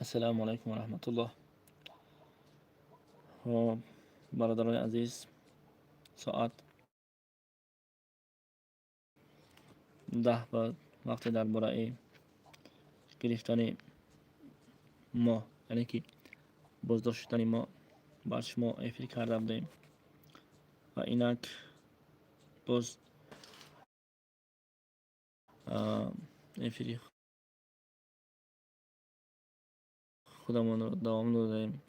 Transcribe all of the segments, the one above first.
Ассалому алайкум ва раҳматуллоҳ. Хоб, бародарони азиз, соат 10 буд, вақте дар бораи гирифтани моҳ, яъне ки боздошт шудани моҳ бар шумо эфир карда будем ва инак боз эфири худамонро давом додем,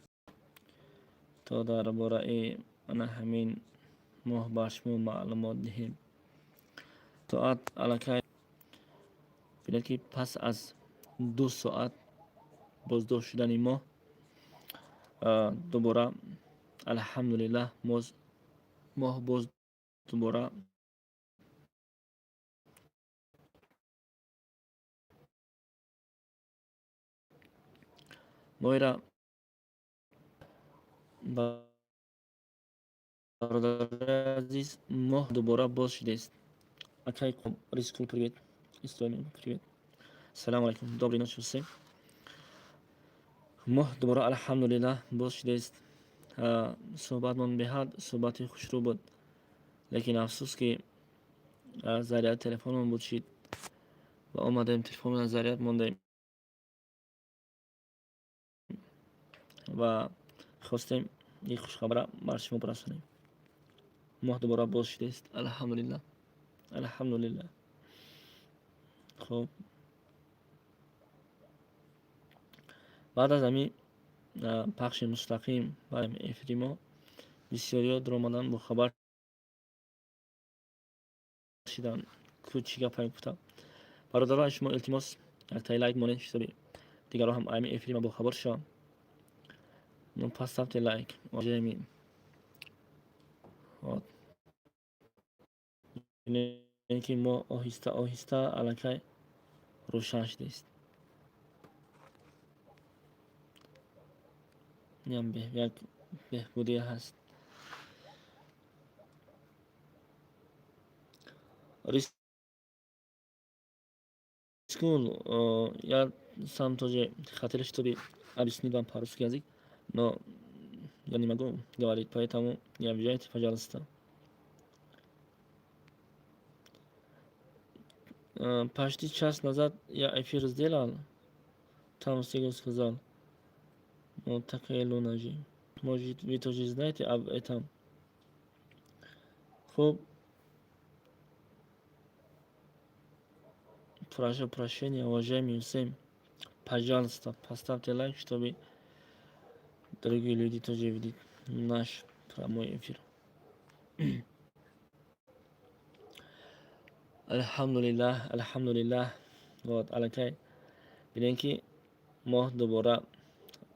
то дар бораи ана ҳамин моҳ бар шумо маълумот диҳем. Соат аллакай бинед, ки пас аз 2 соат боздошт шудани моҳ дубора, алҳамдулиллаҳ, моҳ боз дубора моҳира. Бародарои азиз, моҳ дубора боз шудааст. Акай Рискул, привет. Истоми, привет. Салому алайкум, доброй ночи всем. Моҳ дубора, алҳамдулиллаҳ, боз шудааст. Суҳбатмон беҳад суҳбати хушрӯ буд, лекин афсӯс, ки заряд телефонмон буд шид ва омадем, телефонмон заряд мондем ва хостем ин хушхабара бар шумо бирасонем. Моҳ дубора боз шудааст, алҳамдулиллаҳ, алҳамдулиллаҳ. Хуб, баъд аз ҳамин пахши мустақим ва эфири мо бисёриҳо дуромадан, бохабар шиданд, ку чӣ гапае гуфтам. Бародаро, аз шумо илтимос, яктаи лайк монед, ҳисоби дигарро ҳам ами эфири ма бохабар шаванд. Ну, поставьте лайк, уважаемые. Вот ки мо оҳиста оҳиста аллакай рӯшан шудааст. Инам як беҳбудӣ ҳаст. Рискул, я сам тоже хотел, чтобы объяснить вам по-русски язык, но я не могу говорить, поэтому не обижайте, пожалуйста. Почти час назад я эфир сделал, там всего сказал. Ну, такая луна же. Может, вы тоже знаете об этом. Хуб, прошу прощения, уважаемые всем. Пожалуйста, поставьте лайк, чтобы другие люди тоже видели наш прямой эфир. Алҳамдулиллаҳ, алҳамдулиллаҳ. Вот аллакай бинем, ки моҳ дубора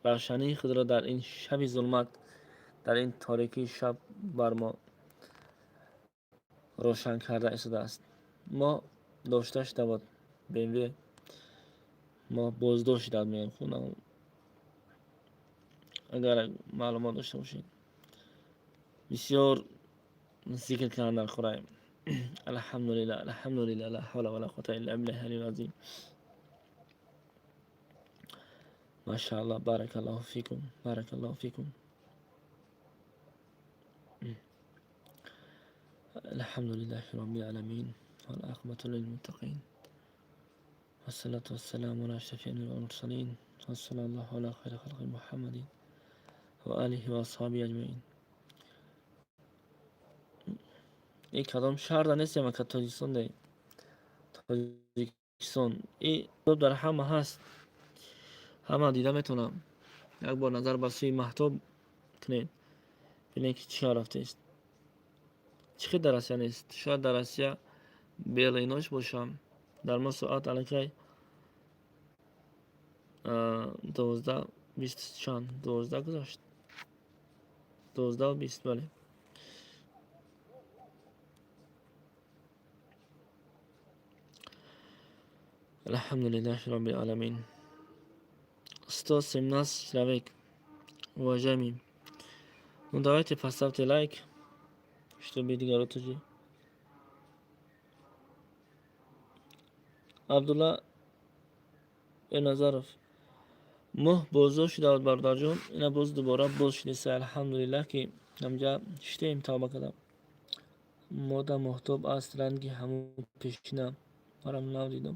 равшании худро дар ин шаби зулмат, дар ин торикии шаб бар мо рошан карда истодааст. Моҳ дошта шуда буд, БМВ моҳ боздошт шуда мегӯям. Хунам, агар маълумот дошта бошед, бисёр зикр кардан дар хӯраем. Алҳамдулиллаҳ, алҳамдулиллаҳ, ла ҳавла ва ла қуввата илла биллаҳи алиял азим. Машааллоҳ, баракаллоҳу фикум, баракаллоҳу фикум. Алҳамдулиллаҳи роббил аламин, вал ақибату лилмуттақин, вассалату вассаламу ала ашрафил мурсалин, вассалаллоҳу ала хайри халқи Муҳаммадин ва алиҳи ва асҳоби аҷмаин. И кадом шаҳрда нестем, ака, Тоҷикистон де, Тоҷикистон. И дар ҳама ҳаст, ҳама дида метавонам. Як бор назар ба сӯи маҳтоб кунед, бинед, ки чӣ рафтааст. Чӣ хел дар Россия нест? Шояд дар Россия белый ночь бошам. Дар мо соат аллакай 12:20, чанд, 12 гузашт, 12:20, бале. Алҳамдулиллаҳи роббил аламин. 117 человек, уважаемый. Ну, давайте, поставьте лайк, чтобы дигаро тоже. Абдулла Назаров. Моҳ боздошт шуда буд, бародарҷон, ина боз дубора боз шудеста, алҳамдулиллаҳ, ки ҳамҷа шиштаем, тавба кардам. Мода моҳтоб аст, ранги ҳамун пешина. Марам нав дидам.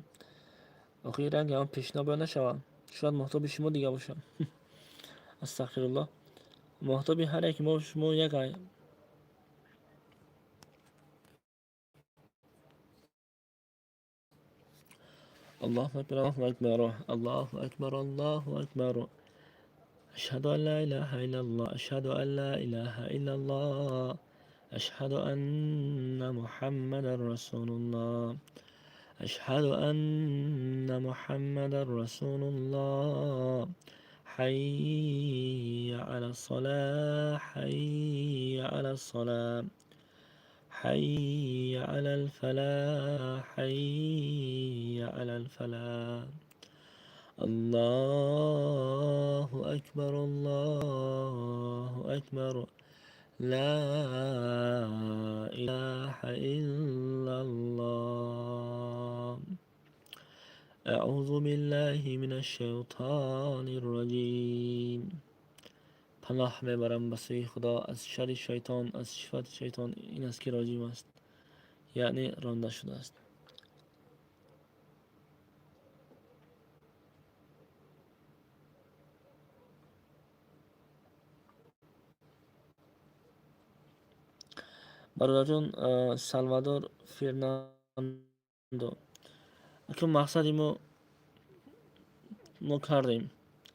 Охири ранги ҳамун пешина бояд нашавад. Шояд моҳтоби шумо дига бошад. Астағфируллоҳ. Моҳтоби ҳар яки мо шумо як ай. Аллоҳу акбар, Аллоҳу акбар, Аллоҳу акбар, Аллоҳу акбар. Ашҳаду ан ла илаҳа иллаллоҳ, ашҳаду ан ла илаҳа иллаллоҳ, ашҳаду анна Муҳаммадан расулуллоҳ, ашҳаду анна Муҳаммадан расулуллоҳ. Ҳайя ала ссалоҳ, ҳайя ала ссалоҳ, ҳайя ала лфалоҳ, ҳайя ала лфалоҳ. Аллоҳу акбар, Аллоҳу акбар, ла илаҳа иллаллоҳ. Аъузу биллаҳи минаш шайтони рраҷим. Паноҳ мебарам ба сӯи Худо аз шарри шайтон, аз сифати шайтон, ин аст ки роҷим аст, яъне ронда шудааст. Бародарҷон Салвадор Фернандо, акун мақсади мо кардем,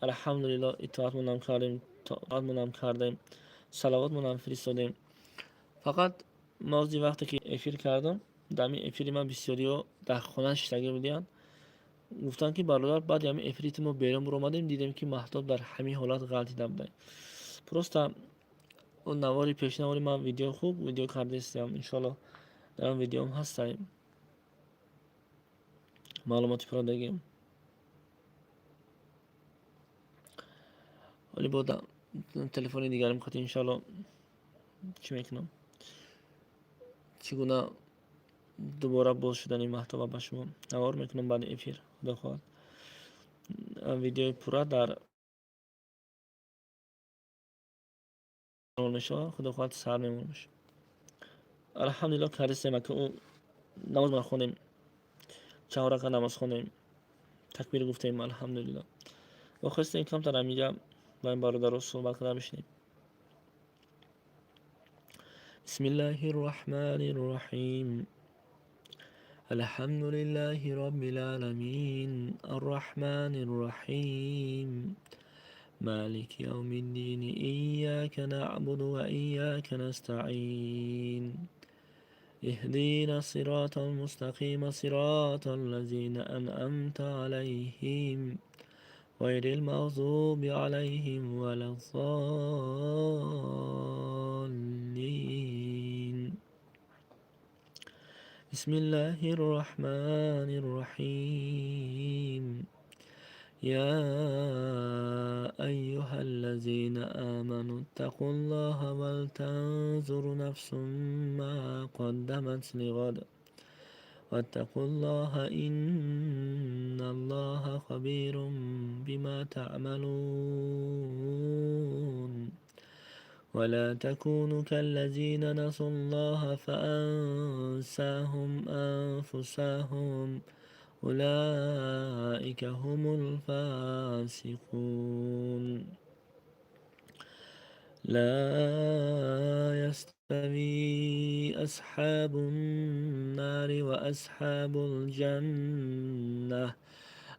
алҳамдулиллоҳ, итоатмонам кардем, тоатмонам кардем, салавотмонам фиристодем. Фақат мавзи вақте ки эфир кардам, дар ҳамин эфири ман бисёриҳо дар хона шиштагӣ будиянд, гуфтанд ки бародар, баъди ҳамин эфири ту мо берун баромадем, дидем ки маҳтоб дар ҳамин ҳолат ғалтида буда. Просто он навори пешнавори ман видео хуб видео кардастиам, иншоалло дар он видеом ҳастаем маълумоти пурра дагем. Ҳоли бо телефони дигарим қати иншоалло чӣ мекунам, чӣ гуна дубора боз шудани маҳтоба ба шумо навор мекунам баъди эфир, худо хоҳад. Видеои пурра дар мешавад, худо хоҳад, сар мемонаш. Алҳамдулиллоҳ, кардистем, ака намозмона хондем, чаҳор рака намоз хондем, такбир гуфтем, алҳамдулиллоҳ. Ва хостем камтар ҳаминҷа бо ин бародаро суҳбат карда бишинем. Бисмиллаҳи рраҳмани рраҳим. Алҳамду лиллаҳи роббил оламин, арраҳмани рраҳим, малики явми ддин, ияка наъбуду ва ияка настаъин. Иҳдина сиротал мустақима, сиротал лазина анъамта алайҳим, ғайрил мағзуби алайҳим валаззоллин. Бисмиллаҳи рраҳмани рраҳим. Я айюҳаллазина аману иттақуллоҳа валтанзур нафсун ма қаддамат лиғад ваттақуллоҳа инналлоҳа хабирун бима таъмалун. Вала такуну каллазина насуллоҳа фаансаҳум анфусаҳум, улаика ҳумул фасиқун. Ла ястави асҳабун нари ва асҳабул ҷанна,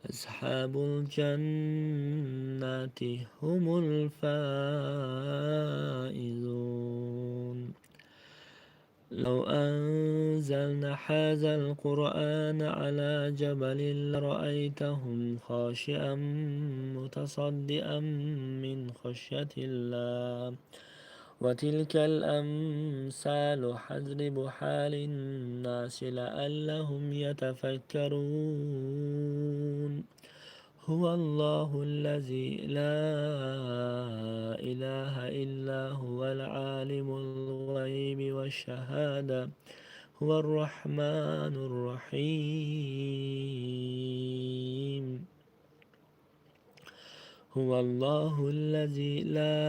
асҳабул ҷаннати ҳумул фаизун. Лав анзална ҳазал қуръана ала ҷабалин лараайтаҳум хошиан мутасаддиан мин хашятиллаҳ. Ва тилкал амсалу ҳадрибуҳа линнаси лааллаҳум ятафаккарун. Ҳува Аллоҳу аллази ла илаҳа илла ҳувал олимул ғайби вашшаҳода, ҳувар раҳмонур раҳим. هو الله الذي لا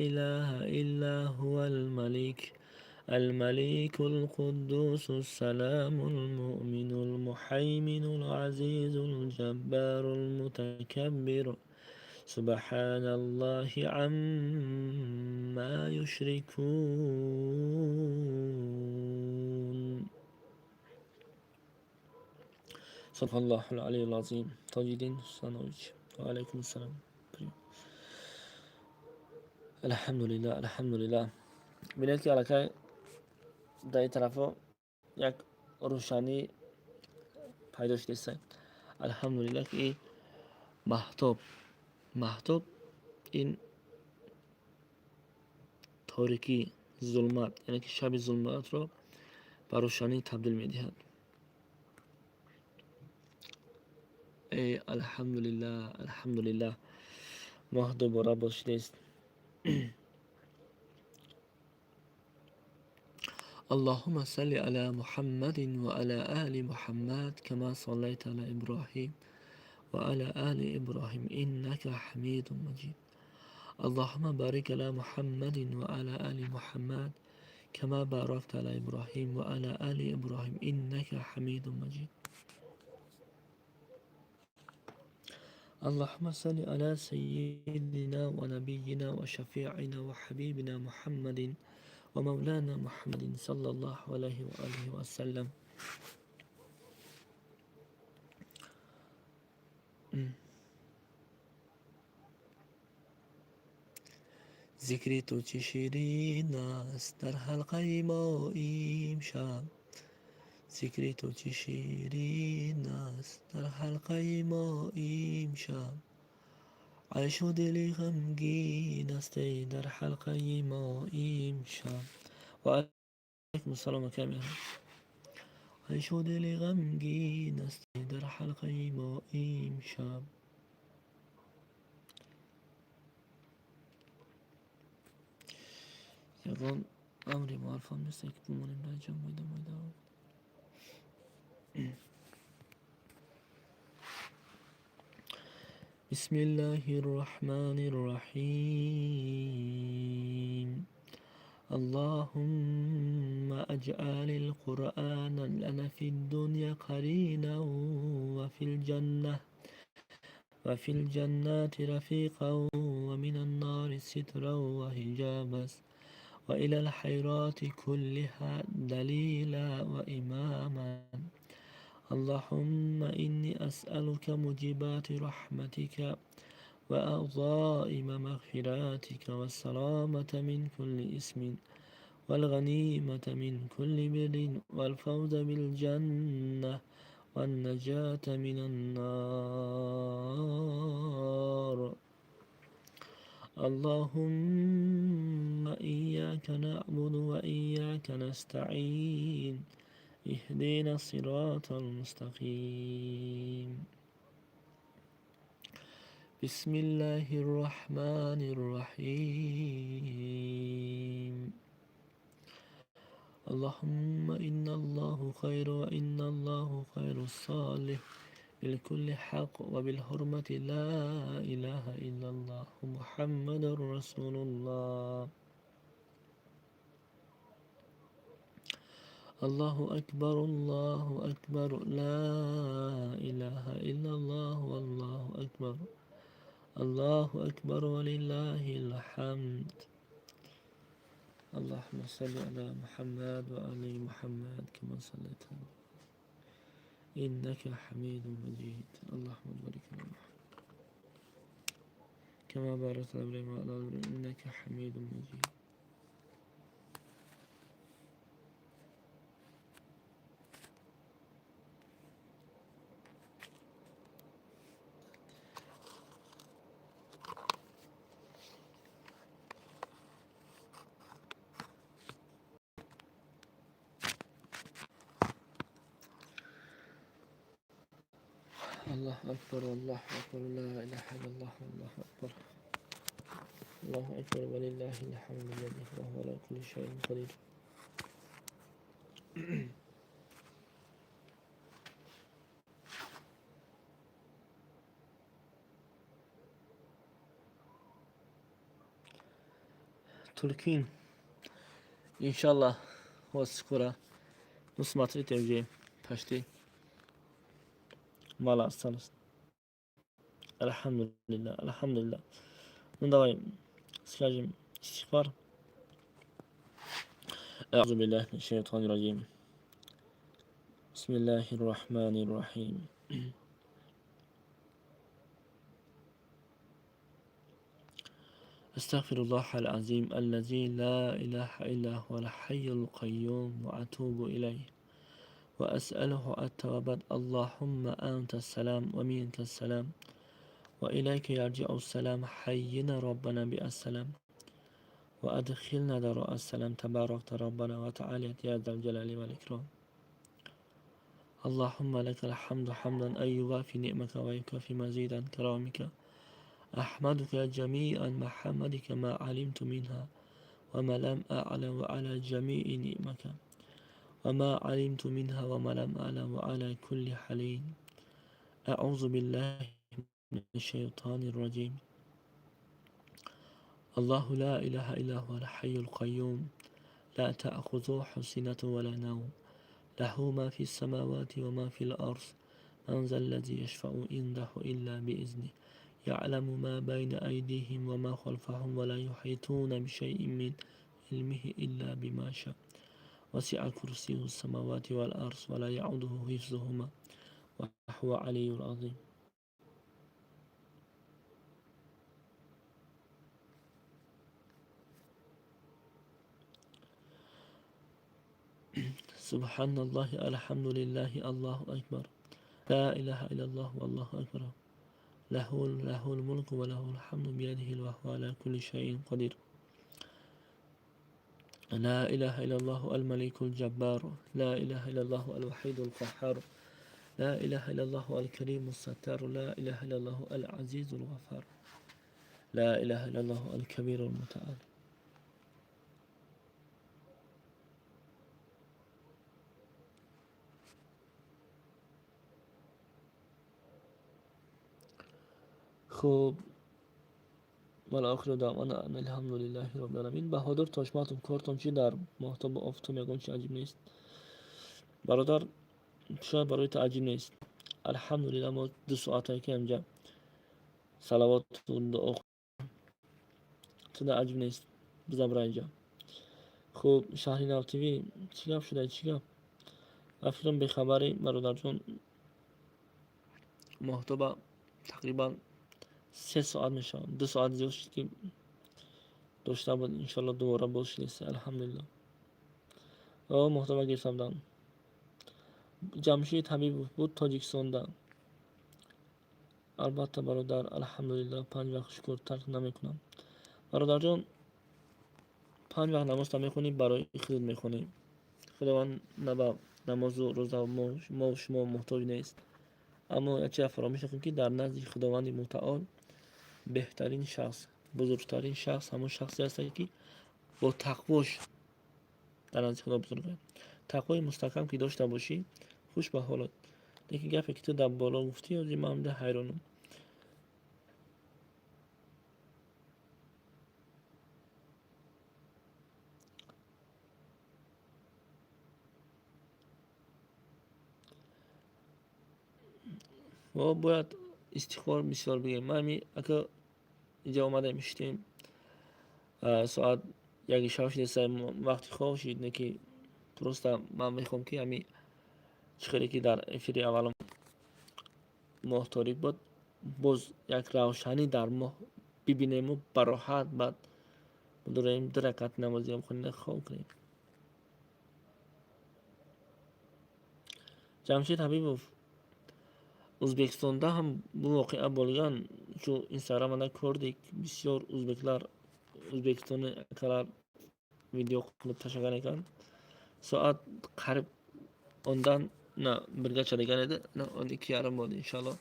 إله إلا هو الملك الملك القدوس السلام المؤمن المحيمن العزيز الجبار المتكبر سبحان الله عما يشركون. صدق الله العلي العظيم. Тоҷиддин Ҳусанович. Ва алайкум ассалом. Алҳамдулиллаҳ, алҳамдулиллаҳ. Бинед, ки аллакай дар ин тарафҳо як рӯшанӣ пайдо шудааст. Алҳамдулиллаҳ, ки маҳтоб ин торикӣ, зулмат, яъне ки шаби зулматро ба рӯшанӣ табдил медиҳад. Эй, алҳамдулиллаҳ, алҳамдулиллаҳ, моҳ дубора боз шудааст. اللهم صل على محمد وعلى آل محمد كما صليت على إبراهيم وعلى آل إبراهيم إنك حميد مجيد. اللهم بارك على محمد وعلى آل محمد كما باركت على إبراهيم وعلى آل إبراهيم إنك حميد مجيد. اللهم صل على سيدنا ونبينا وشفيعنا وحبيبنا محمد ومولانا محمد صلى الله عليه وآله وسلم. Зикри ту чӣ ширин аст дар ҳалқаи мо имшаб, зикри ту чӣ ширин аст дар ҳалқаи мо имшаб, айшу дили ғамгин аст эй дар ҳалқаи мо имшаб. Ва алайкум ассалом, акай. Айшу дили ғамгин аст эй дар ҳалқаи мо имшаб. Ягон амри муарфам нест, ки бимонем дар ҷо майда майда. بسم الله الرحمن الرحيم. اللهم اجعل القرآن لنا في الدنيا قرينا وفي الجنات رفيقا ومن النار سترا وحجابا وإلى الخيرات كلها دليلا وإماما. اللهم إني أسألك موجبات رحمتك وعظائم مغفراتك والسلامة من كل إثم والغنيمة من كل بر والفوز بالجنة والنجاة من النار. اللهم إياك نعبد وإياك نستعين اهدنا الصراط المستقيم. بسم الله الرحمن الرحيم. اللهم إن الله خير وإن الله خير الصالح بالكل حق وبالحرمة لا إله إلا الله محمد رسول الله. الله أكبر الله أكبر لا إله إلا الله والله أكبر الله أكبر ولله الحمد. اللهم صل على محمد وآل محمد كما صليت إنك حميد مجيد. اللهم بارك على محمد كما باركت على إبراهيم وعلى آل إبراهيم إنك حميد مجيد. الله أكبر والله أكبر لا إله إلا الله والله أكبر الله أكبر ولله الحمد بيده وهو على كل شيء قدير. Тулкин, иншаллах, вот скоро. Ну, смотрите, уже почти мало осталось. Алҳамдулиллаҳ, алҳамдулиллаҳ. Ну, давай скажем истиғфар. أعوذ بالله من الشيطان الرجيم. بسم الله الرحمن الرحيم. أستغفر الله العظيم الذي لا إله إلا هو الحي القيوم وأتوب إليه وأسأله التوبة. اللهم أنت السلام ومنك السلام وإليك يرجع السلام، حينا ربنا بالسلام وأدخلنا دار السلام. تباركت ربنا وتعاليت يا ذا الجلال والإكرام. اللهم لك الحمد حمدا أن يوافي نعمك ويكافي مزيدا كرامك. أحمدك جميعا محمدك ما علمت منها وما لم أعلم، وعلى جميع نعمك وما علمت منها وما لم أعلم، وعلى كل حال. أعوذ بالله من الشيطان الرجيم. الله لا إله إلا هو الحي القيوم، لا تأخذه سنة ولا نوم، له ما في السماوات وما في الأرض، من ذا الذي يشفع عنده إلا بإذنه، يعلم ما بين أيديهم وما خلفهم ولا يحيطون بشيء من علمه إلا بما شاء، وسع كرسيه السماوات والأرض ولا يؤوده حفظهما وهو العلي العظيم. سبحان الله، الحمد لله، الله أكبر، لا إله إلا الله والله أكبر، له الملك وله الحمد بيده وهو على كل شيء قدير. لا إله إلا الله الملك الجبار، لا إله إلا الله الوحيد القهار، لا إله إلا الله الكريم الستار، لا إله إلا الله العزيز الغفار، لا إله إلا الله الكبير المتعال. Хуб, وآخر دعوانا أن الحمد لله رب العالمين. Баҳодур Тошматов, кортон чӣ дар моҳтобу офтоб ягон чи аҷиб нест? Бародар, шояд барои ту аҷиб нест. Алҳамдулилла, мо 2 соатае ки инҷа салавоту дуо туда аҷиб нест. Бизан бира инҷа. Хуб, Шаҳри Нав ТВ, чӣ гап шуда, чӣ гап? Ба фикрам, бехабарӣ, бародарҷон. Моҳтоба тақрибан 3 соат мешавад, 2 соат зиёд шуд, ки дошта буд. Иншоалло, дубора боз шудест, алҳамдулилло. О, моҳтоба гирифта будам. Ҷамшид Ҳабибов буд Тоҷикистонда. Албатта, бародар, алҳамдулилло, панҷ вақт, шукр, тарк намекунам. Бародарҷон, панҷ вақт намозта мехонӣ, барои худат мехонӣ. Худованд на ба намозу рӯза мо шумо муҳтоҷ нест. Аммо як чиза фаромӯш накун, ки дар назди Худованди Мутаол беҳтарин шахс, бузургтарин шахс ҳамон шахсе аст, ки бо тақвош дар назди Худо бузург. Тақвои мустаҳкам ки дошта бошӣ, хуш ба ҳолат. Лекин гапе ки ту дар боло гуфтӣ, ҳозир ман ҳамда ҳайронам. Мо бояд истиғфор бисёр бигӯем. Ма ами ака инҷа омадаем, шиштем, соат 1 шаб шудеста, вақти хоб шид, не ки просто ман мехоҳам, ки ами чӣ хеле ки дар эфири аввалам моҳ торик буд, боз як равшанӣ дар моҳ бибинему бароҳат баъд бидуроем, ду ракат намозиам хонда, хоб кунем. Ҷамшед Ҳабибов, Ӯзбекистонда ҳам бу воқеа bo'lgan. Shu Instagramida ko'rdik, бисёр ӯзбекlar, o'zbekistonlik akalar video qilib tashlagan ekan. Soat qariyb 10dan na 1gacha degan edi, 12:30 bo'ldi. Inshaalloh,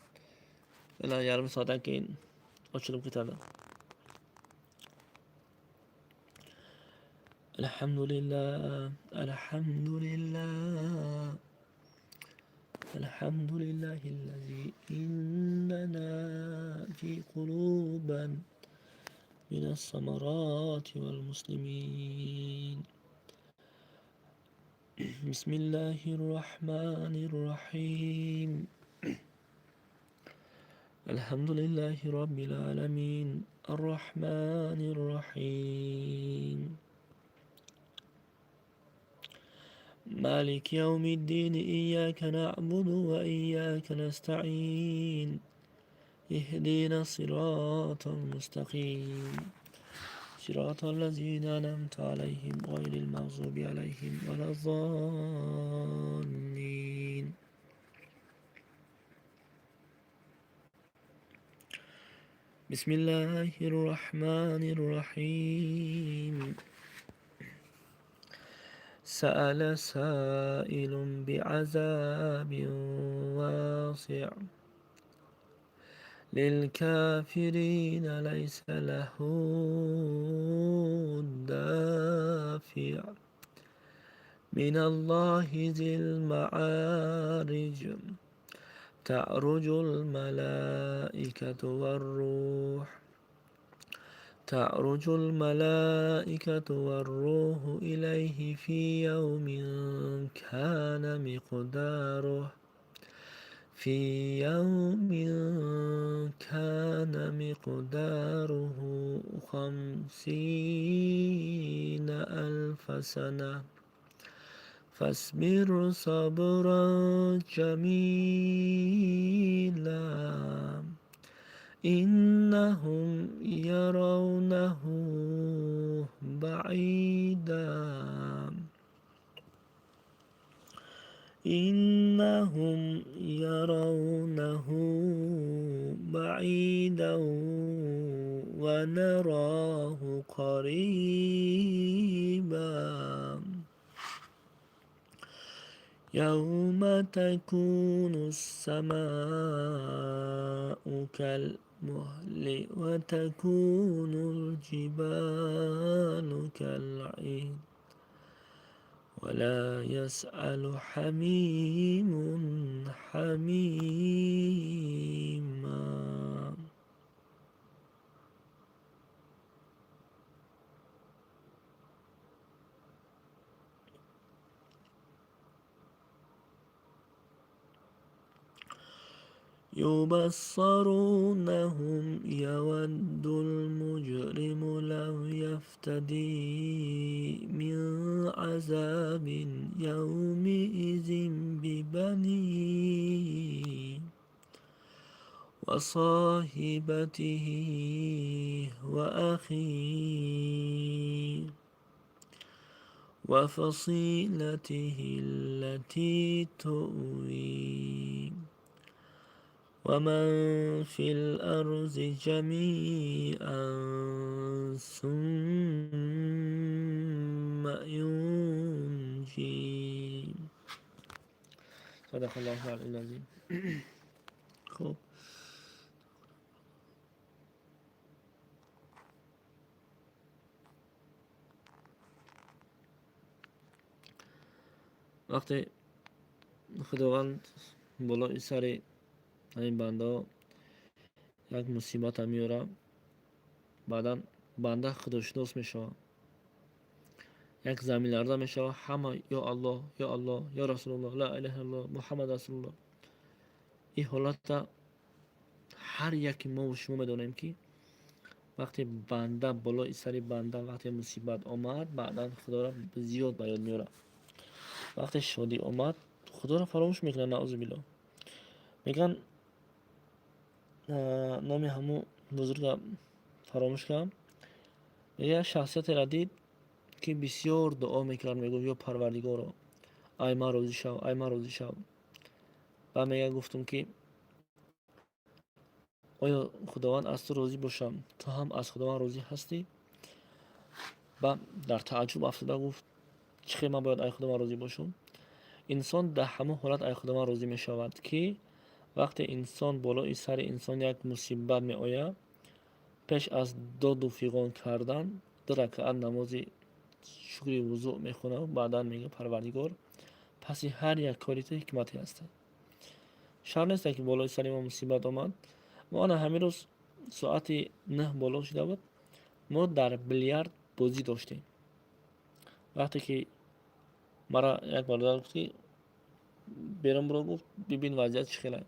yana yarim soatdan keyin ochilib ketadi. Alhamdulillah, alhamdulillah. الحمد لله الذي إننا في قلوبا من الثمرات والمسلمين. بسم الله الرحمن الرحيم. الحمد لله رب العالمين الرحمن الرحيم مالك يوم الدين إياك نعبد وإياك نستعين اهدنا الصراط المستقيم صراط الذين أنعمت عليهم غير المغضوب عليهم ولا الضالين. بسم الله الرحمن الرحيم. سأل سائل بعذاب واسع للكافرين ليس له دافع من الله ذي المعارج تعرج الملائكة والروح تعرج الملائكة والروح إليه في يوم كان مقداره في يوم كان مقداره 50,000 سنة فاصبر صبرا جميلا إنهم يرونه بعيدا إنهم يرونه بعيدا ونراه قريبا يوم تكون السماء كالمهل وتكون الجبال كالعهن ولا يسأل حميم حميما. يبصرونهم يود المجرم لو يفتدي من عذاب يومئذ ببنيه وصاحبته وأخيه وفصيلته التي تؤويه ومن في الأرض جميعا ثم ينجيه. صدق الله العلي العظيم. خب وقتی خداوند بالای سر ҳамин бандаҳо як мусибата меорад, баъдан банда худошинос мешавад, як заминларза мешавад, ҳама ё Аллоҳ, ё Аллоҳ, ё Расулуллоҳ, ла илаҳа иллаллоҳ, Муҳаммад Расулуллоҳ. Ин ҳолата ҳар яке мову шумо медонем, ки вақте банда болои сари банда вақте мусибат омад, баъдан худоро зиёд ба ёд меорад. Вақте шодӣ омад, худоро фаромӯш мекунад, наъузу биллоҳ. Мегӯянд, номи ҳамун бузурга фаромӯш кардам, мегӯяд як шахсиятеро дид, ки бисёр дуо мекард, мегуфт: ё Парвардигоро, ай ман розӣ шав, ай ман розӣ шав. Баъд мегӯяд, гуфтум, ки оё Худованд аз ту розӣ бошам, ту ҳам аз Худованд розӣ ҳастӣ? Баъд дар тааҷҷуб афтода гуфт: чӣ хел ман бояд ай Худованд розӣ бошам? Инсон дар ҳамон ҳолат ай Худованд розӣ мешавад, ки вақте инсон болои сари инсон як мусибат меояд, пеш аз доду фиғон кардан 2 ракаат намози шукри вузӯъ мехонад, баъдан мегӯяд: Парвардигор, паси ҳар як кори ту ҳикмате ҳаст. Шарт нест, ки болои сари мо мусибат омад. Мо ана ҳамин рӯз соати 9 боло шуда буд, Мо дар билярд бозӣ доштем. Вақте ки мара як бародар гуфт, ки берун буро, гуфт, бибин вазъият чӣ хела.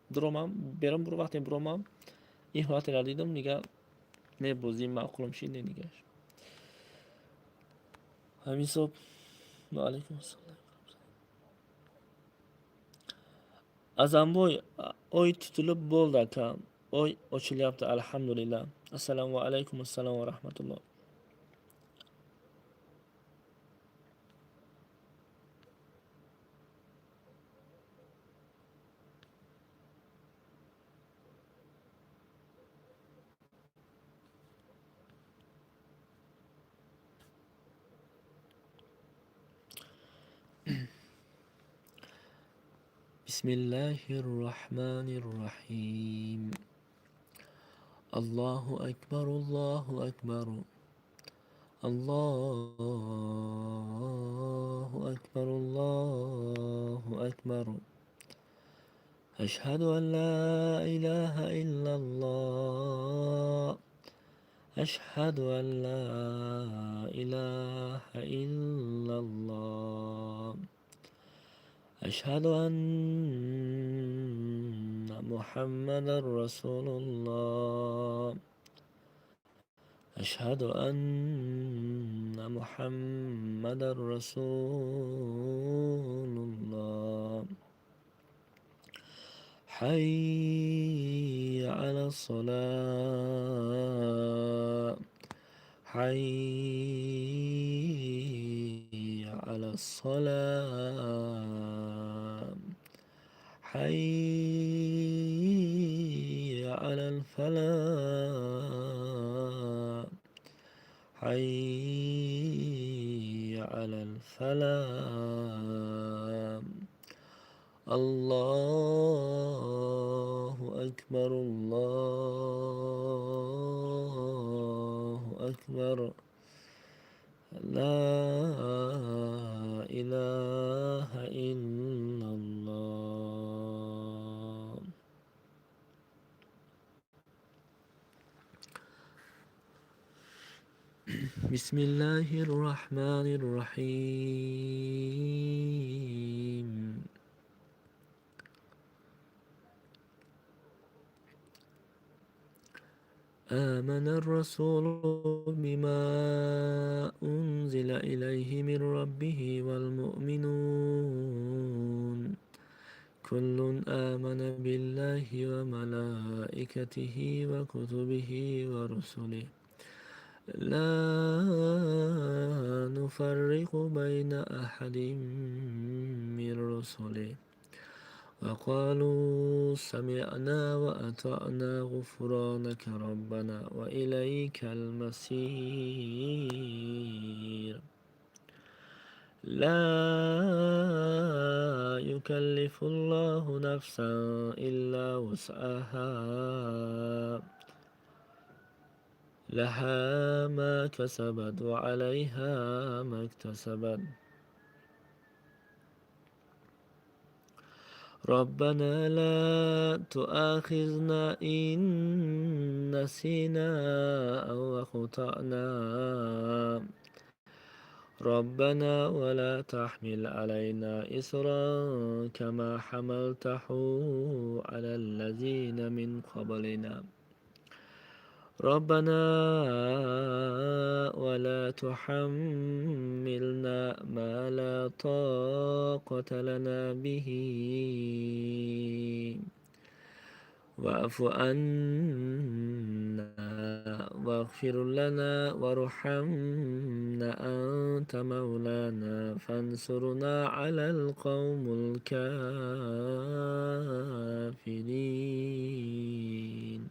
Дуромам, берун буро, вақте буромам, ин ҳолатеро дидам, нига не бозии маъқулам шид, не нигаш. Ҳамин ҳисоб. Ва алайкум ассалом. Азамбой, oy tutilib bo'ldi, aka. Oy ochilyapti, alhamdulillah. Assalomu alaykum, assalom va rahmatulloh. Bismillahir Rahmanir Rahim. Allohu akbar, Allohu akbar. Allohu akbar, Allohu akbar. Ashhadu an la ilaha illalloh. Ashhadu an la ilaha illalloh. Ashhadu anna Muhammadan Rasululloh. Ashhadu anna Muhammadan Rasululloh. Hayya ala salah. Hayya ala salah. Hayya ala al-falah. Hayya ala al-falah. Allahu akbar, Allahu akbar. La ilaha illalloh. Bismillahir Rahmanir Rahim. آمن الرسول بما أنزل إليه من ربه والمؤمنون كل آمن بالله وملائكته وكتبه ورسله لا نفرق بين أحد من رسله وقالوا سمعنا وأطعنا غفرانك ربنا وإليك المصير. لا يكلف الله نفسا إلا وسعها لها ما كسبت وعليها ما اكتسبت. ربنا لا تؤاخذنا إن نسينا أو أخطأنا. ربنا ولا تحمل علينا إصرا كما حملته على الذين من قبلنا. ربنا ولا تحملنا ما لا طاقة لنا به واعف عنا واغفر لنا وارحمنا أنت مولانا فانصرنا على القوم الكافرين.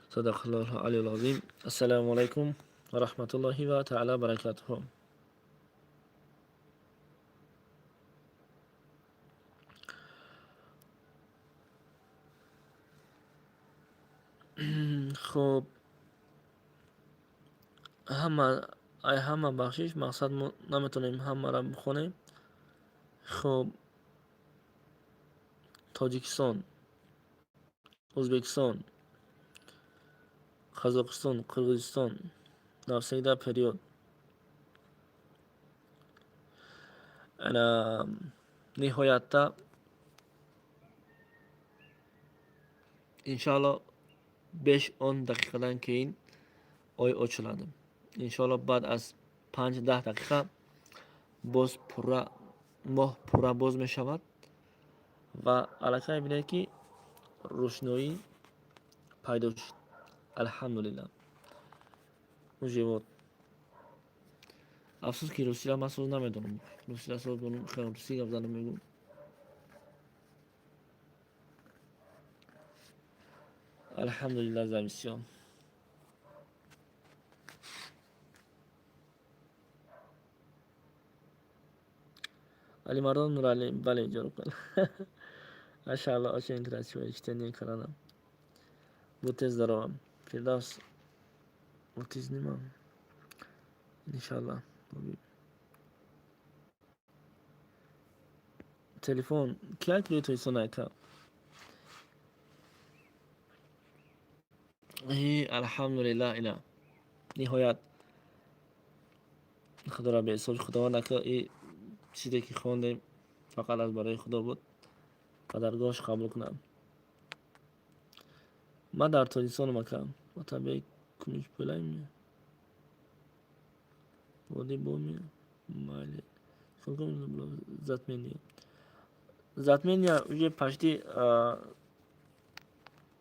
صدق الله العلي العظيم. السلام عليكم ورحمة الله وتعالى بركاته. Хуб, ҳама ай ҳама бахшиш, мақсад мо наметавонем ҳамаро бихонем. Хуб, Тоҷикистон, Ӯзбекистон, Қазоқистон, Қирғизистон навсегда период. Ана ниҳоятда иншоалло 5-10 daqiqadan keyin oy ochiladi. Иншоалло баъд аз 5-10 daqiqa боз пурра моҳ пурра боз мешавад ва аллакай бинед, ки рӯшноӣ пайдо шуд. Алҳамдулиллаҳ. Уже вот. Афсӯс, ки русиро ман соз намедонам. Русиро соз донам, хеле русӣ гап занам мегӯм. Алҳамдулиллаҳ за всё. Алимардон Нуралӣ, бале, ҷоруб. Машааллоҳ, очень красивое чтение Корана. Будьте здоровы. Фирдавс, аутизм. Иншаллоҳ. Телефон кияк рӯи Тоҷикистон ака? Алҳамдулиллаҳ, ина ниҳоят худоро беҳисоб. Худованд ака, и чизе ки хондем, фақат аз барои Худо буд, ба даргоҳаш қабул кунам. Ман дар Тоҷикистонам, ака. Отабек Кумишпӯлайми води боми майли. Сколько было затмение? Затмение уже почти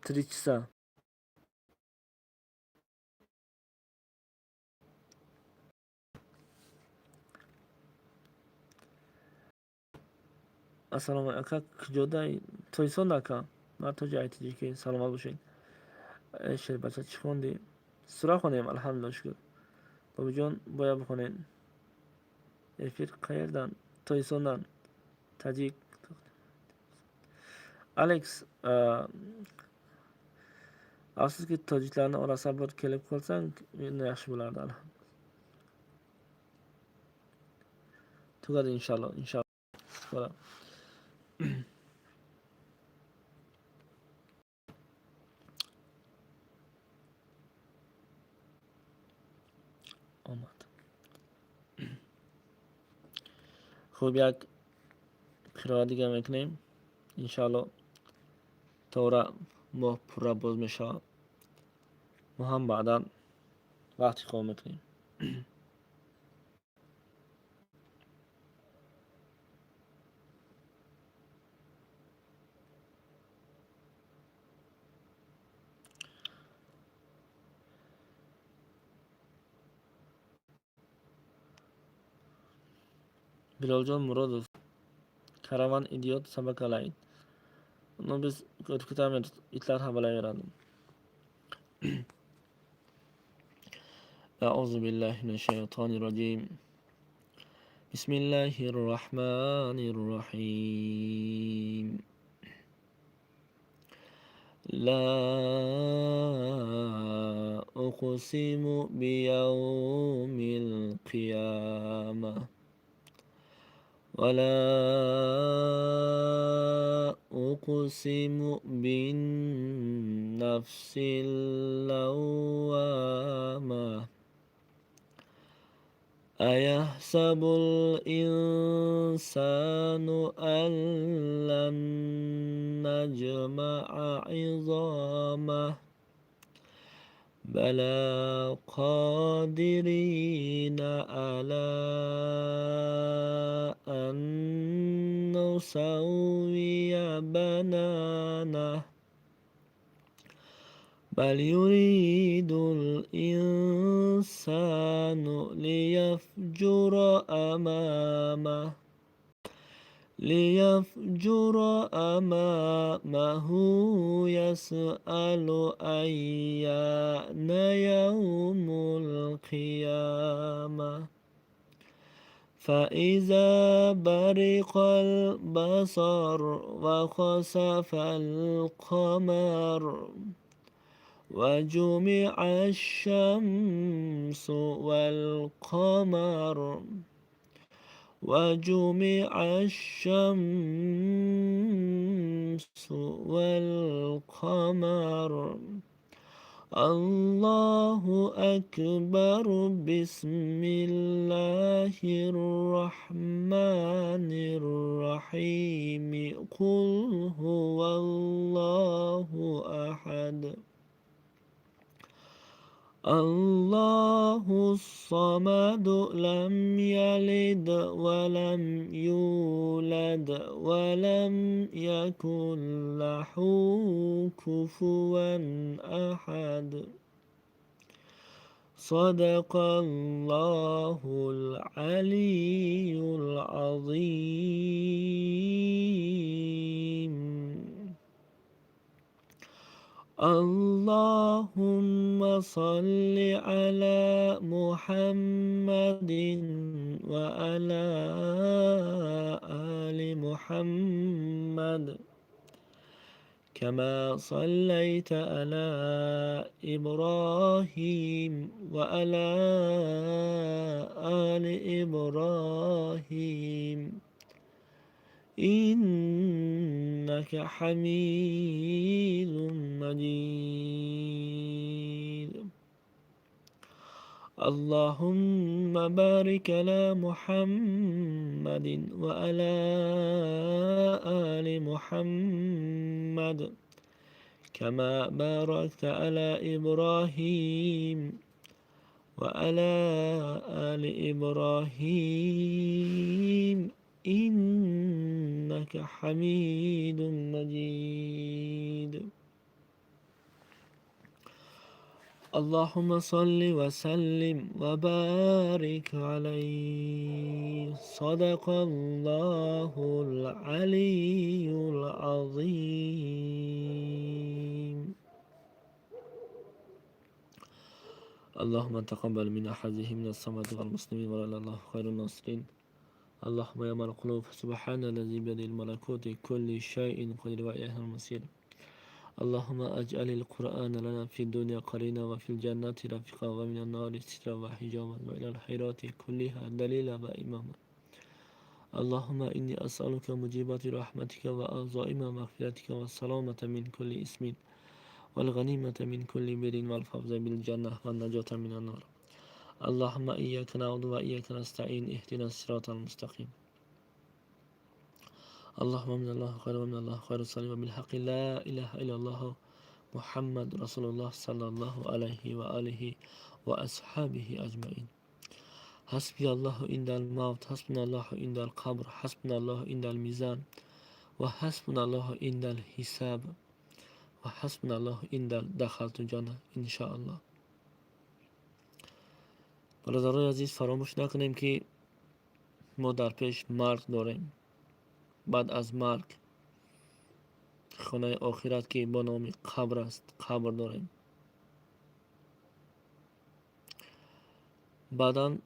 3 часа. Ассалому ака, куҷодаи? Тоҷикистон, ака. Ман тоҷи айтиҷики. Саломат бошед. Шербача, чӣ хондӣ? Сура хонем, алҳамдулилла, шукр. Бобиҷон, бояд бихонед. Эфир қаердан? Тоҷикистондан. Таҷик Алекс, afsuski, tojiklarni orasida bir kelib qolsang, yaxshi bo'lardi. Tugadi, inshaalloh, inshaalloh. Омад. Хуб, як қироат дига мекунем, иншаалло. Тора моҳ пурра боз мешавад, мо ҳам баъдан вақти хоб мекунем. Билолҷон Муродов, караван идёт, собака лает. Ну, biz o'tib ketamiz, itlar havalayveradi. أعوذ بالله من الشيطان الرجيم، بسم الله الرحمن الرحيم. لا أقسم بيوم القيامة ولا أقسم بالنفس اللوامة، أيحسب الإنسان أن لن نجمع عظامه؟ بلى قادرين على أن نسوي بنانه، بل يريد الإنسان ليفجر أمامه، ليفجر أمامه، يسأل أيان يوم القيامة. فإذا برق البصر وخسف القمر وجمع الشمس والقمر. وجمع الشمس والقمر. الله أكبر. بسم الله الرحمن الرحيم. قل هو الله أحد. الله الصمد، لم يلد ولم يولد ولم يكن له كفوا أحد. صدق الله العلي العظيم. اللهم صل على محمد وعلى آل محمد كما صليت على إبراهيم وعلى آل إبراهيم إنك حميد مجيد. اللهم بارك على محمد وعلى آل محمد كما باركت على إبراهيم وعلى آل إبراهيم إنك حميد مجيد. اللهم صل وسلم وبارك عليه. صدق الله العلي العظيم. اللهم تقبل منا هذه من الصمد والمسلمين ولا الله خير الناصرين. اللهم يا من القلوب، سبحان الذي بيده الملكوت كل شيء قدير وإليه المصير. اللهم اجعل القرآن لنا في الدنيا قرينا وفي الجنة رفيقا ومن النار سترا وحجابا وإلى الخيرات كلها دليلا وإماما. اللهم إني أسألك موجبات رحمتك وعظائم مغفرتك والسلامة من كل إثم والغنيمة من كل بر والفوز بالجنة والنجاة من النار. اللهم إياك نعبد وإياك نستعين اهدنا الصراط المستقيم. اللهم من الله خير ومن الله خير الصلاة وبالحق لا إله إلا الله محمد رسول الله صلى الله عليه وآله وأصحابه أجمعين. حسبي الله عند الموت، حسبنا الله عند القبر، حسبنا الله عند الميزان، وحسبنا الله عند الحساب، وحسبنا الله عند دخلت الجنة إن شاء الله. Бародарони азиз, фаромӯш накунем, ки мо дар пеш марг дорем. Баъд аз марг хонаи охират, ки бо номи қабр аст, қабр дорем. Баъдан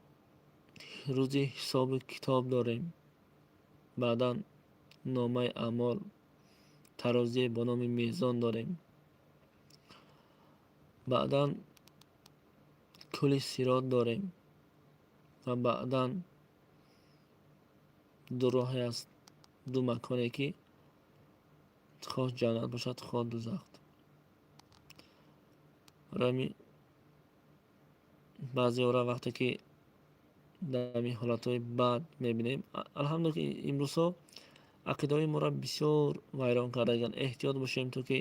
рӯзи ҳисобу китоб дорем. Баъдан номаи аъмол, тарозие бо номи мезон дорем. Баъдан кӯли сирот дорем ва баъдан ду роҳе аст, ду маконе, ки хоҳ ҷаннат бошад, хоҳ дузах. Барои баъзеҳоро вақте ки дар ҳамин ҳолатҳои бад мебинем, алҳамдулилла, ки имрӯзҳо ақидаҳои моро бисёр вайрон кардагианд. Эҳтиёт бошем, то ки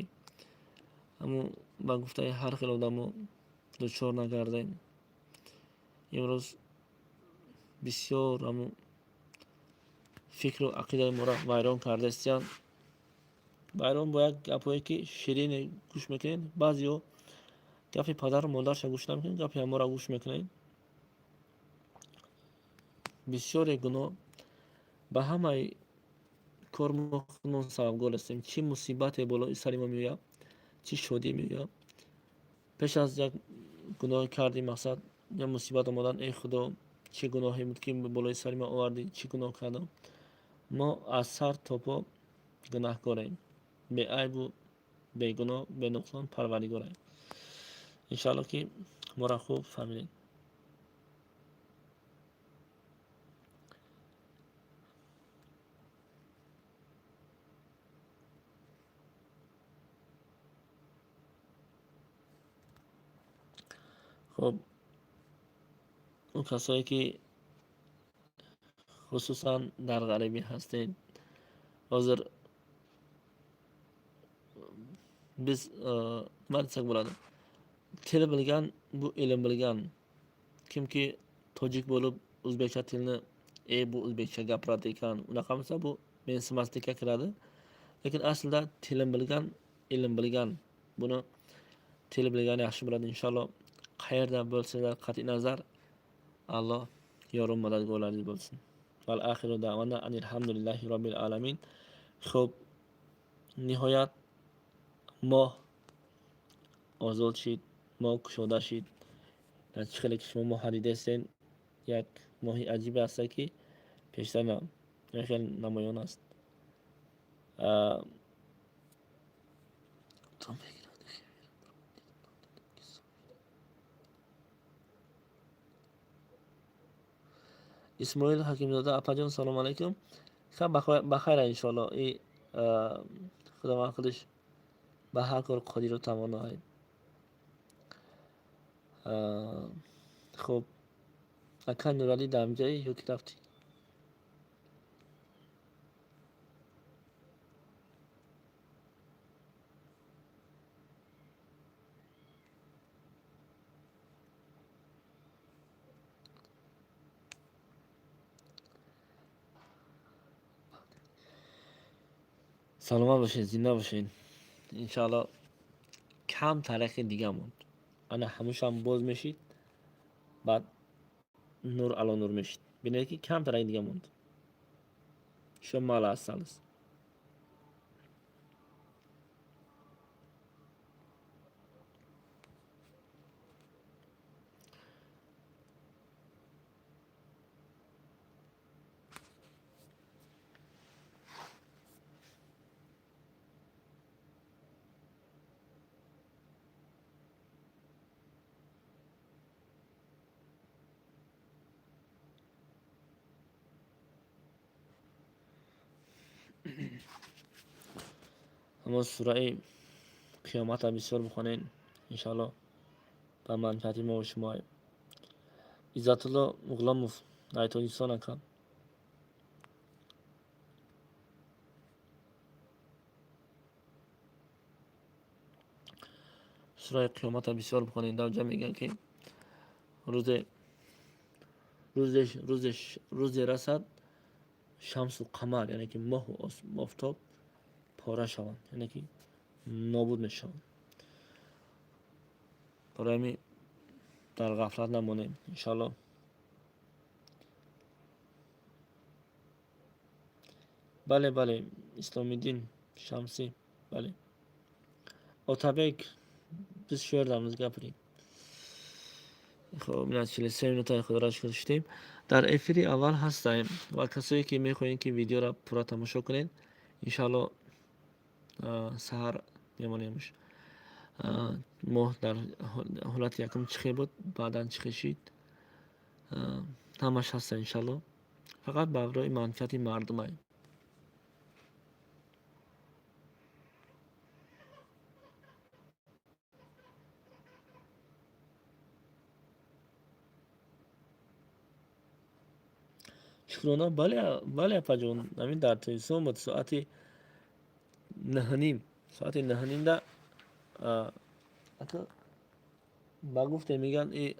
ҳамун ба гуфтаи ҳар хел одамо дучор нагардем. Имрӯз бисёр ҳамун фикру ақидаи моро вайрон кардаистиянд. Вайрон бо як гапҳое, ки ширине гӯш мекунед. Баъзеҳо гапи падару модарша гӯш намекунед, гапи ҳаморо гӯш мекунед. Бисёре гуноҳ ба ҳамаи кор мо худмон сабабгор ҳастем. Чӣ мусибате болои сари мо меояд, чӣ шодӣ меояд. Пеш аз як гуноҳе кардӣ, мақсад як мусибат омадан: эй Худо, чӣ гуноҳе буд, ки болои сари ма овардӣ, чӣ гуноҳ кардам? Мо аз сар то по гунаҳкорем, беайбу бегуноҳ, бенуқсон Парвардигорем. Иншоалло, ки моро хуб фаҳмидед. Хуб, он касое ки хусусан дар ғарибӣ ҳастед, ҳозир biz nima desak bo'ladi, til bilgan bu ilm bilgan. Kimki tojik bo'lib o'zbekcha tilni bu o'zbekcha gapiradi ekan, unaqa bo'lsa bu mensimaslikka kiradi. Lekin aslida tilim bilgan, ilm bilgan, buni til bilgan yaxshi biladi inshaalloh. Qayerda bo'lsanglar qat'iy nazar, Alloh yorum madadgorlaringiz bo'lsin. Val axiru da'vana anilhamdulillahi robbil alamin. Xo'p, nihoyat моҳ озод шид, моҳ кушода шид. Дар чӣ хеле ки шумо моҳа дидестен, як моҳи аҷибе аста ки пештар хеле намоён аст. Исмоил Ҳакимзода, апаҷон салом алайкум. Бахайра иншоалло. И Худованд худаш ба ҳар кор қодиру тавоно. Хуб, ака Нуралӣ дар ҳамҷои ё ки рафтӣ? Саломат бошед, зинда бошед. Иншоалло кам тариқи дига монд. Ана ҳамушам боз мешид, баъд нур ало нур мешид. Бинед ки кам тариқи дига монд. Шо мало осталось. Ҳамон сураи қиёматро бисёр бихонед, иншоалло ба манфиати мо ва шумо. Иззатулло Ғуломов, дар Тоҷикистон ака. Сураи қиёматро бисёр бихонед. Дар ҷа мегӯянд ки рӯзе расад шамсу қамар, яъне ки моҳу офтоб пора шаванд, яъне ки нобуд мешаванд. Барои ҳамин дар ғафлат намонем иншоалло. Бале, бале, Исломиддин Шамсӣ, бале. Отабек, biz shu yerdamiz, gapiring. Хуб, ина 43 минутаи худро шукр шудем. Дар эфири аввал ҳастаем ва касое ки мехоҳед ки видеоро пурра тамошо кунед, иншоалло саҳар мемонемш. Моҳ дар ҳолати якум чӣ хел буд, баъдан чӣ хел шид, ҳамаш ҳаста иншоалло. Фақат барои манфиати мардумай. Шукрона, бале, бале апаҷон, ҳамин дар Тоҷикистон буд соати 9:30, соати 9:30-да ба гуфте мегӯянд и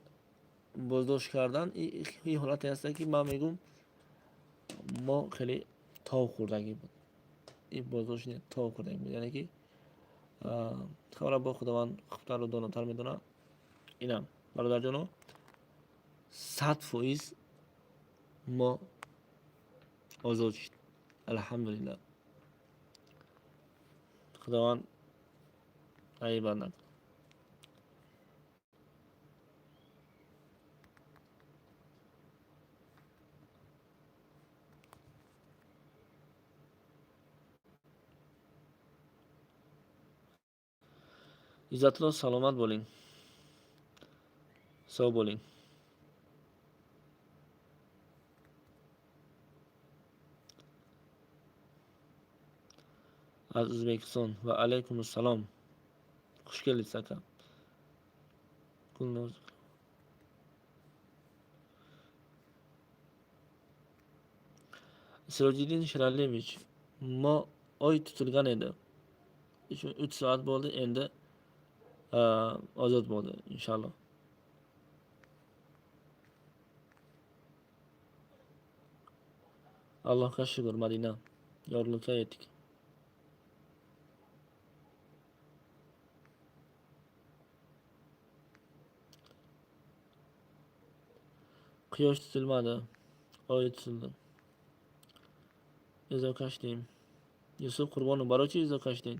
боздошт кардан и ҳолате ҳаста ки ман мегӯм мо хеле тов хӯрдагӣ буд. И боздошт тов хӯрдагӣ буд, яъне ки хабара бо Худованд хубтару донотар медонад. Инам бародарҷоно, 100% мо озод шуд, алҳамдулиллаҳ. Худованд айбат накунад. Иззатулло, саломат болин, сов болин. Аз Ӯзбекистон. Ва алайкум ассалом, хуш келдиz aka. Gulnoz. Sirojiddin Shiralevich, mo oy tutilgan edi. 3 soat bo'ldi, endi ozod bo'ldi, inshaalloh. Allohga shukr, Madina. Yorug'likka yetdik. Quyosh tutilmadi, oy tutildi. Изо кашдем. Юсуф Қурбонов, барои чӣ изо кашдем?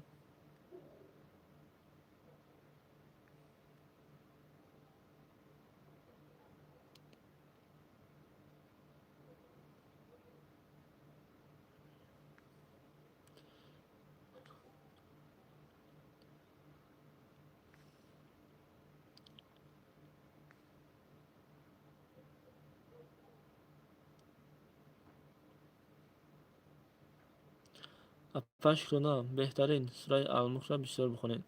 Апа, шукрона, беҳтарин. Сураи Алмулкро бисёр бихонед.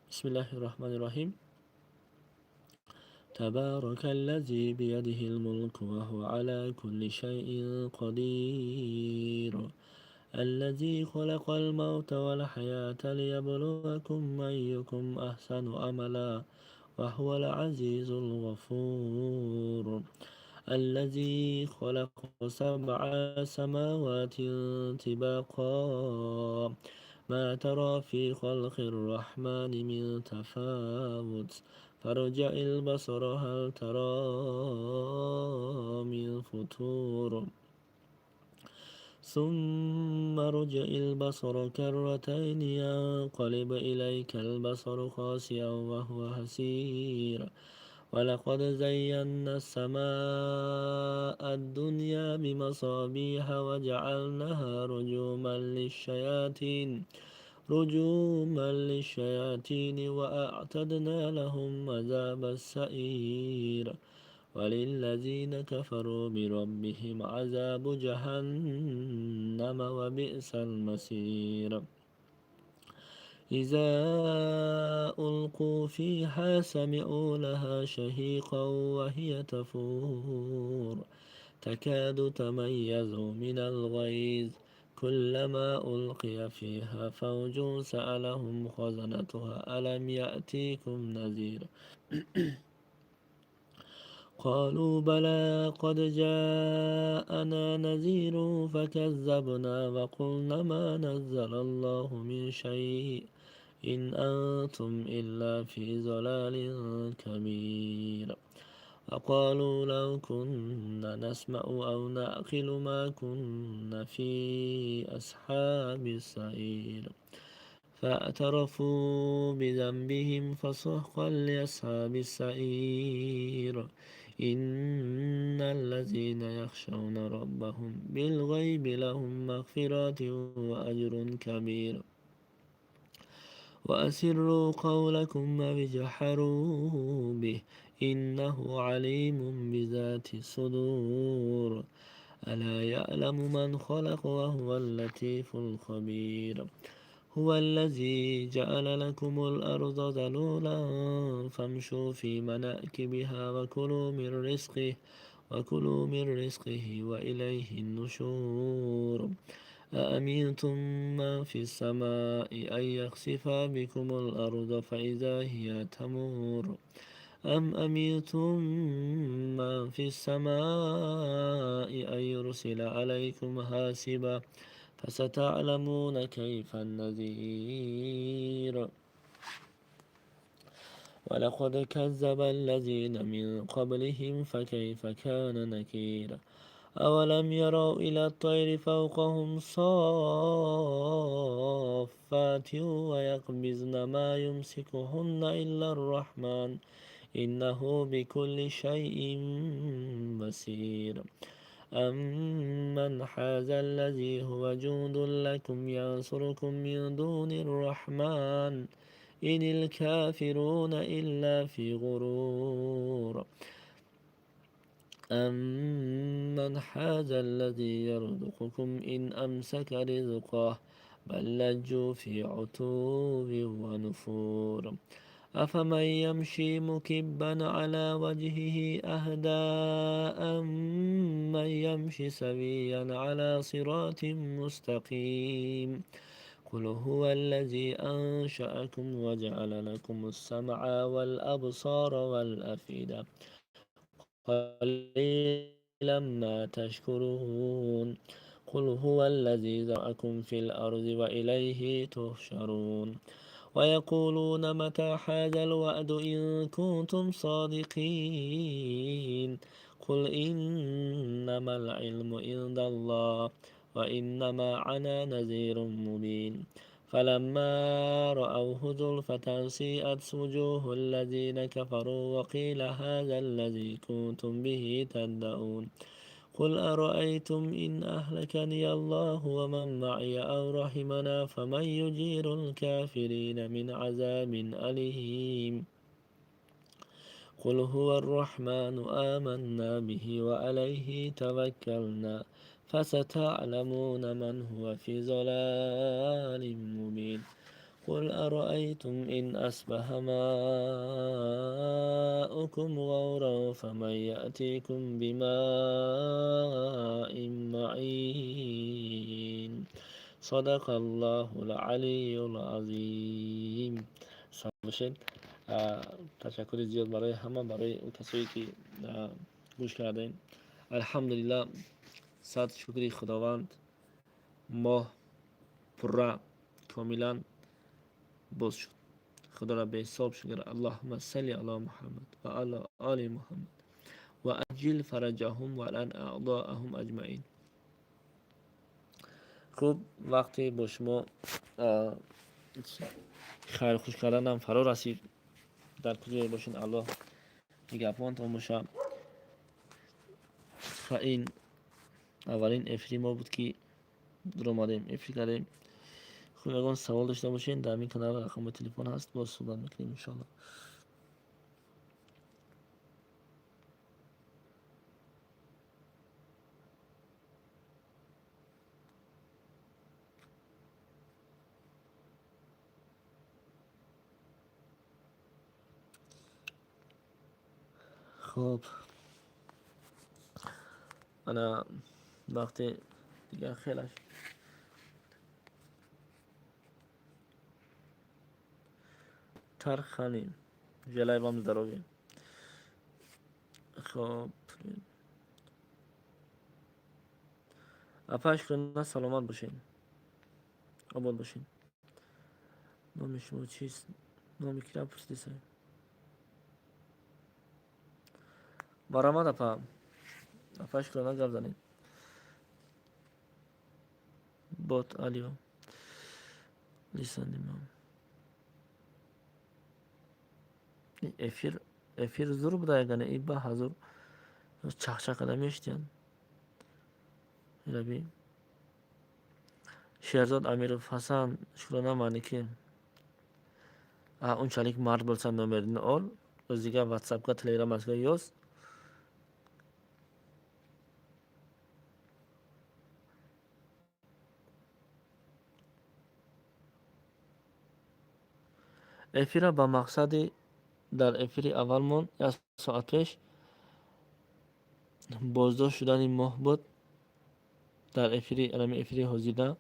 Бисмиллаҳи роҳмани роҳим. تبارك الذي بيده الملك وهو على كل شيء قدير الذي خلق الموت والحياة ليبلوكم أيكم أحسن عملا وهو العزيز الغفور الذي خلق سبع سماوات طباقا ما ترى في خلق الرحمن من تفاوت فارجع البصر هل ترى من فطور ثم ارجع البصر كرتين ينقلب إليك البصر خاسئا وهو حسير ولقد زينا السماء الدنيا بمصابيح وجعلناها رجوما للشياطين وأعتدنا لهم عذاب السعير وللذين كفروا بربهم عذاب جهنم وبئس المصير إذا ألقوا فيها سمعوا لها شهيقا وهي تفور تكاد تميز من الغيظ كلما ألقي فيها فوج سألهم خزنتها ألم يأتيكم نذير؟ قالوا بلى قد جاءنا نذير فكذبنا وقلنا ما نزل الله من شيء إن أنتم إلا في ضلال كبير وقالوا لو كنا نسمع أو نعقل ما كنا في أصحاب السعير فاعترفوا بذنبهم فسحقا لأصحاب السعير إن الذين يخشون ربهم بالغيب لهم مغفرة وأجر كبير وأسروا قولكم أو اجهروا به إنه عليم بذات الصدور ألا يعلم من خلق وهو اللطيف الخبير هو الذي جعل لكم الأرض ذلولا فامشوا في مناكبها وكلوا من رزقه وإليه النشور أأمنتم من في السماء أن يخسف بكم الأرض فإذا هي تمور أم أمنتم من في السماء أن يرسل عليكم حاصبا فستعلمون كيف النذير ولقد كذب الذين من قبلهم فكيف كان نكير أولم يروا إلى الطير فوقهم صافات ويقبضن ما يمسكهن إلا الرحمن إنه بكل شيء بصير أمن هذا الذي هو جند لكم ينصركم من دون الرحمن إن الكافرون إلا في غرور أمن هذا الذي يرزقكم إن أمسك رزقه بل لجوا في عتو ونفور أفمن يمشي مكبا على وجهه أهدى أمن أمن يمشي سويا على صراط مستقيم. قل هو الذي أنشأكم وجعل لكم السمع والأبصار والأفئدة قليلا ما تشكرون. قل هو الذي ذرأكم في الأرض وإليه تحشرون. ويقولون متى هذا الوعد إن كنتم صادقين. قل إنما العلم عند الله وإنما أنا نذير مبين. فلما رأوه زلفة سيئت وجوه الذين كفروا وقيل هذا الذي كنتم به تدعون. قل أرأيتم إن أهلكني الله ومن معي أو رحمنا فمن يجير الكافرين من عذاب أليم. قل هو الرحمن آمنا به وعليه توكلنا فستعلمون من هو في ضلال مبين. قل أرأيتم إن أصبح ماؤكم غورا فمن يأتيكم بماء معين. صدق الله العلي العظيم. Бошед. Ташаккури зиёд барои ҳама, барои касое ки гӯш кардем. Алҳамдулиллаҳ, сад шукри Худованд, моҳ пурра комилан боз шуд. Худоро беҳисоб шукр. Аллоҳумма салли ала Муҳаммад ва ала оли Муҳаммад ва аҷил фараҷаҳум ва лан аъдоаҳум аҷмаин. Хуб, вақте бо шумо хайрхуш карданам фаро расид. Дар куҷое бошед, Аллоҳ нигаҳбонтон бошад. Ин аввалин эфири мо буд, ки дуромадем, эфир кардем. Хуб, ягон савол дошта бошед, дар ин канал рақами телефон ҳаст, боз суҳбат мекунем, иншоалло. Хуб, ана вақте дигар хелаш Тархани, желаю вам здоровья. Хоб, апа Шукрона, саломат бошед, обод бошед. Номи шумо чист? Номи кира пурсидиса? Марҳамат, апа, апа Шукрона, гап занед. Бот алио лисанимам. Эфир зур буда, ягане и ба ҳазур чахчах карда мешитиянд. Раби Шерзод Амиров, Ҳасан, Шукрона маники. Унчalik mard bo'lsan, nomerini ol, o'ziga WhatsAppga, Telegramasiga yoz. Эфира ба мақсади дар эфири аввалмон як соат пеш боздошт шудани моҳ буд. Дар эфири ами эфири ҳозира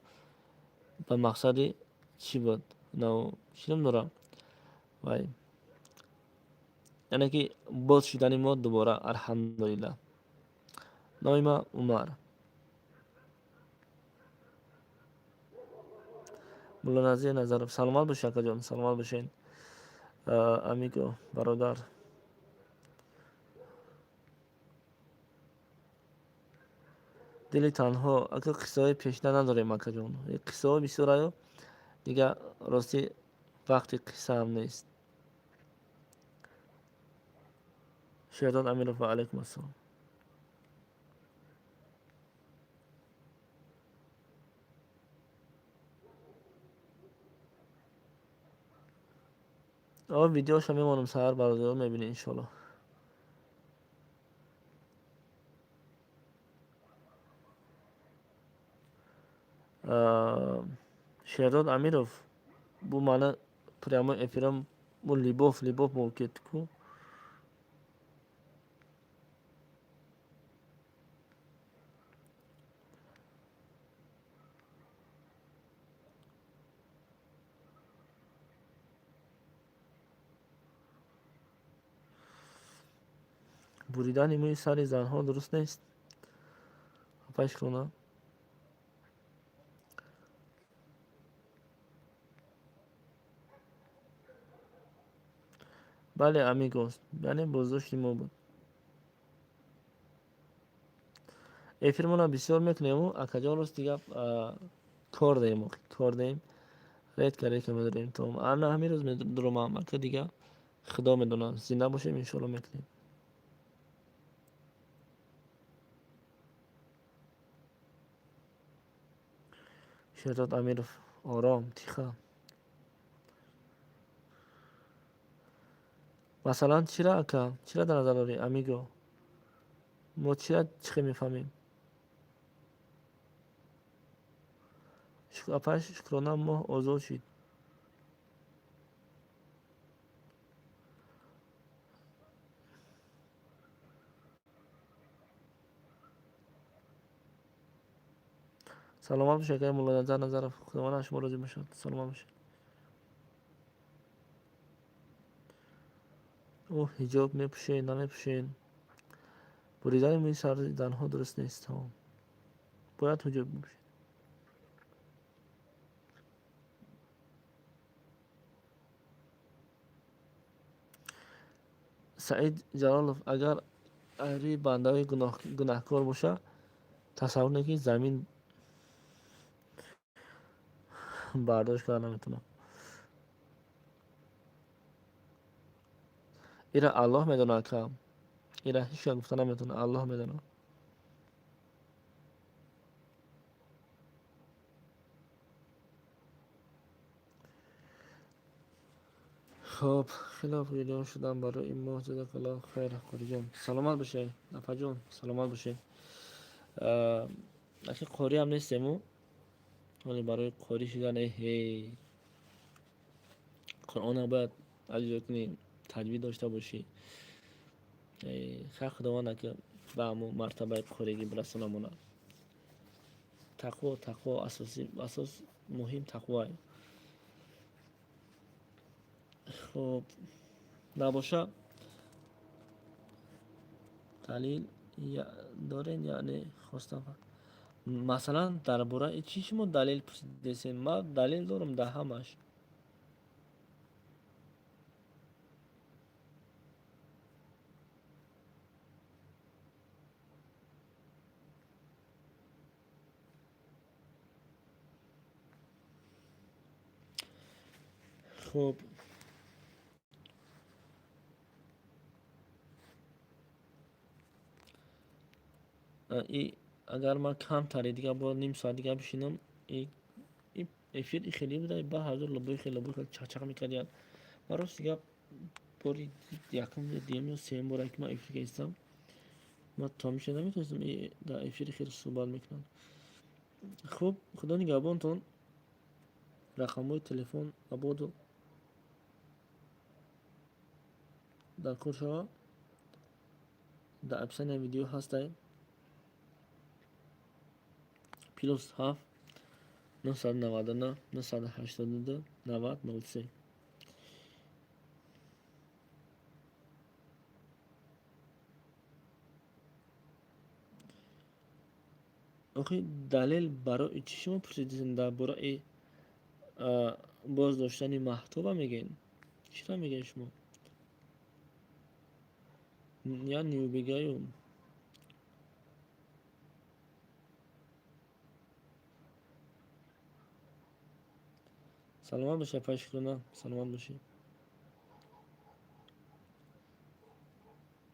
ба мақсади чӣ буд? Чӣ ном дорам, вай, яъне ки боз шудани мо дубора, алҳамдулиллаҳ. Номи ман Умар. Муллоназир Назаров, саломат бошед, акаҷон, саломат бошед. Амиго, бародар, дили танҳо, ака, қиссаҳои пешина надорем, акаҷон. Қиссаҳо бисёраю, дигар ростӣ вақти қиссаам нест. Шерзод Амиров, ва алайкум ассалом. О, видеоша мемонам, саҳар бародарон мебинед, иншоалло. Шерзод Амиров, бу мана прямой эфирам, бу Любовь bo'lib ketdi-ku. Буридани мӯи сари занҳо дуруст нест. Апай Шукрона. Бале, амигос, яъне боздошти мо буд. Эфирмона бисёр мекунему, акаҷон, рости гап, кор даем, кор даем, редко редко медорем. То ана ҳамин рӯз медуромам, ака, дига худо медонад, зинда бошем, иншоалло, мекунем. Шерзод Амиров, ором, тихо. Масалан, чира, ака, чира дар назар дорӣ, амиго? Мо чира чӣ хел мефаҳмем? Апай Шукрона, моҳ озод шид. Саломат бошед, акаи Муллоназар Назаров, Худованд аз шумо розӣ бошад, саломат бошед. Ӯ ҳиҷоб мепӯшед, намепӯшед? Буридани мӯи сари занҳо дуруст нест, тамом. Бояд ҳиҷоб бипӯшед. Саид Ҷалолов, агар айрӯи бандаҳои гунаҳкор боша, тасаввур кунед, ки замин бардошт карда наметавонад. Ира Аллоҳ медонад, ака, ира ҳеҷ кас гуфта наметавонад, Аллоҳ медонад. Хоб, хеле гирён шудам барои моҳ. Ҷазакаллоҳу хайр, Қориҷон, саломат бошед, апаҷон, саломат бошед. Аки, қориам нестему, вале барои қорӣ шудан, эҳе, Қуръона бояд аҷзо кунӣ, таҷвид дошта бошӣ. Хайр, Худованд, ака, ба ҳамун мартабаи қоригӣ бирасонамонад. Тақво, тақво асоси, асос, муҳим тақвое. Хоб, набоша, далил дорен? Яъне хостам, масалан, дар бораи чӣ шумо далел пурсидесем? Ман далел дорам дар ҳамаш. Хуб, и агар ман камтаре дига бо ним соат дига бишинам, и эфир хеле буда, ба ҳазор лабои хеле, лабои хеле чақчақ мекардиянд. Ман, рости гап, бори якум, дуюм ё сеюм боре ки ман эфир кардистам, ман то ҳамеша наметавонистам дар эфири хеле суҳбат мекунам. Хуб, Худо нигаҳбонтон. Рақамҳои телефон абоду дар кор шава, дар описанияи видео ҳастай: +7 999 982 90 03. Охи, далел барои чӣ шумо пурсидед? Дар бораи боздоштани маҳтоба мегӯед? Чиро мегӯед шумо? Я не убегаю. Саломат бошед, апай Шукрона, саломат бошед.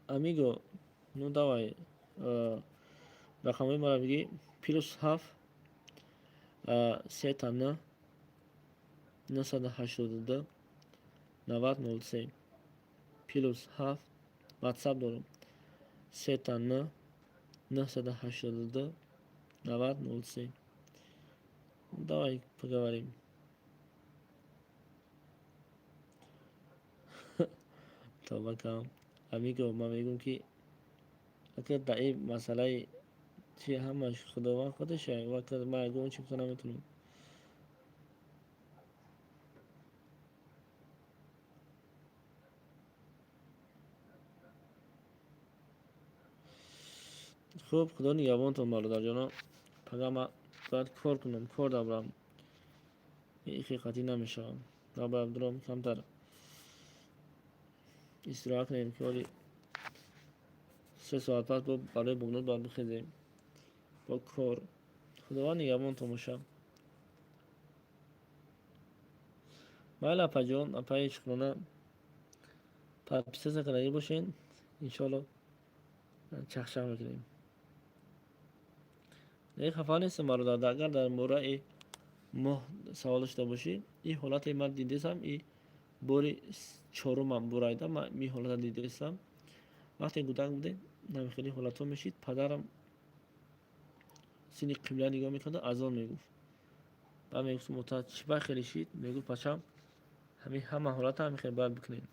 Амиго, ну давай, рақамҳои маро бигӣ: +7 999 982 90 03. +7, ватсап дорам: 999 982 90 03. Давай поговорим. Тавба кардам, амиго. Ман мегӯям, ки ака, дар ин масъалаи чи ҳамаш Худованд худаше. Ман ягон чи гуфта наметавонам. Хуб, худо нигаҳбонтон, бародарҷоно. Пага ма бояд кор кунам, кор дабрам. Ҳақиқатӣ намешавам. Ма бояд дуром камтар истироҳат кунем, ки ҳоли 3 соат пас бо барои бомдод бояд бихезем бо кор. Худованд нигаҳбонтон бошад. Майли, апаҷон, апаи Шукрона, подписаться кардагӣ бошен, иншоалло чахчах мекунем. Не, хафа нестам, бародар. Агар дар бораи моҳ савол дошта бошӣ, ин ҳолате ман дидесам, и бори чорумам бурайда ман ин ҳолата дидесам. Вақте кӯдак будем, ҳамин ҳолатҳо мешид, падарам сини қибла нигоҳ мекарду азон мегуфт. Баъд мегуфтум: «Ота, чӣ ба хеле шид?» Мегуфт: «Бачам, ҳамин ҳама ҳолата ҳамин хел бояд бикунем.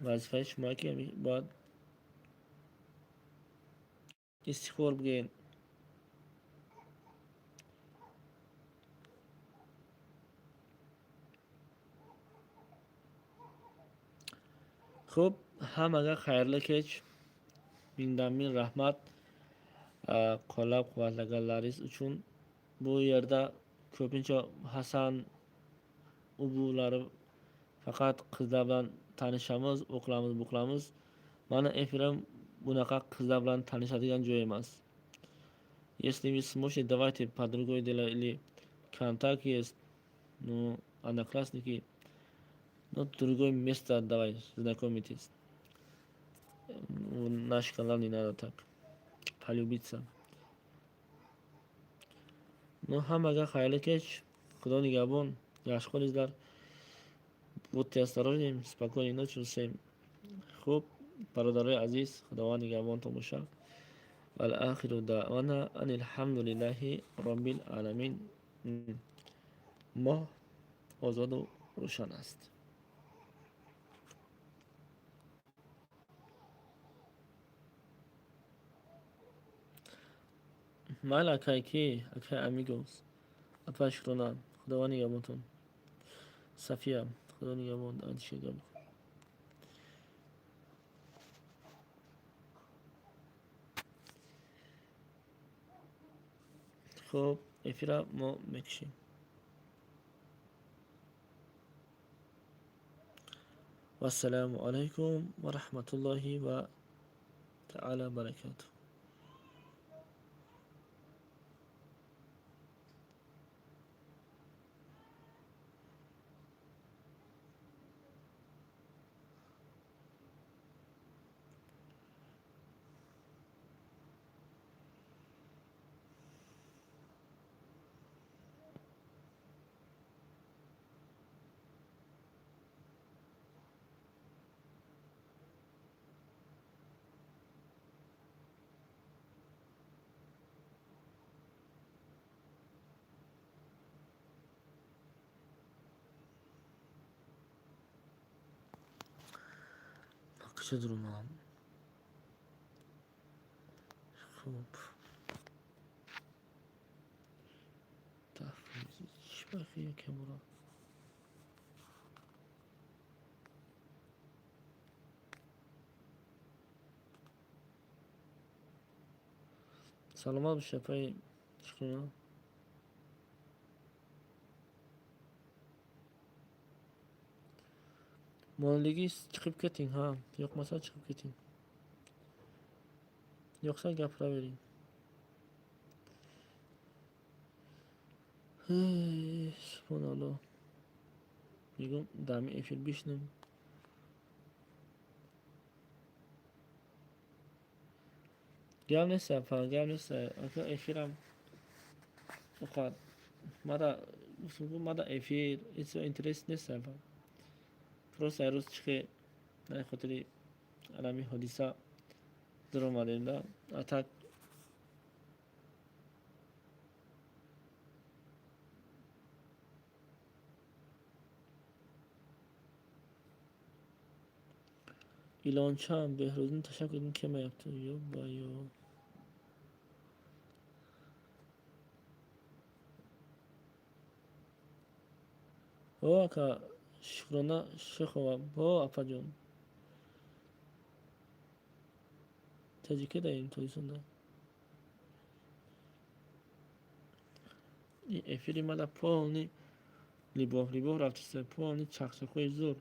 Вазифаи шумо ки бояд истиғфор бигӯед». Хуб, ҳамага хайрли кеч, миңдан миң раҳмат qo'llab quvvatlaganlaringiz uchun. Bu yerda ko'pincha Hasan ubulari faqat qizlar bilan tanishamiz, o'qilamiz, buqilamiz. Mani efirim bunaqa qizlar bilan tanishadigan joy emas. Если вы сможете, давайте по другой дело или контакт есть, ну, одноклассники, ну, другое место давай знакомитесь. Наш канал не надо так полюбиться. Ну, ҳамага хайрли кеч, худо нигаҳбон, yaxshi qolinglar. Будьте осторожны, спокойной ночи всем. Хуб, бародарои азиз, худованд нигаҳбонтон бошад. Вал ахиру даъвана ан алҳамдулиллаҳи роббил аламин. Моҳ озоду рӯшан аст. Майли, акай ки, акай Амигос, апа Шукрона, худованд нигаҳбонтон. Сафия, худо нигаҳбон, андиша гап. Хуб, эфира мо мекушем. Вассалому алайкум ва раҳматуллоҳи ва таала баракатуҳ. Куҷо дурумам? Хуб, чӣ бахи якемура. Саломат бошед, апаи Шукрона. Монолиги chiqib keting, ha, yoqmasa chiqib keting, yoqsa gapiravering. Субҳоналлоҳ, мегӯм, дами эфир бишнем. Гап нест, апа, гап нест, ака. Эфирам оқад мада мада эфир интерес нест, апа. Просто як рӯз чихе дар хотири алами ҳодиса даромадем да, а так Iloncham Behruzning tashakkurini kelmayapti. Yo'bba-yo. О, ака Шукрона Шехова, о, апаҷон. Таҷика даем, Тоҷикистонда. Эфири мада полный либоф либоф рафтиста, полный чақчақҳои зур.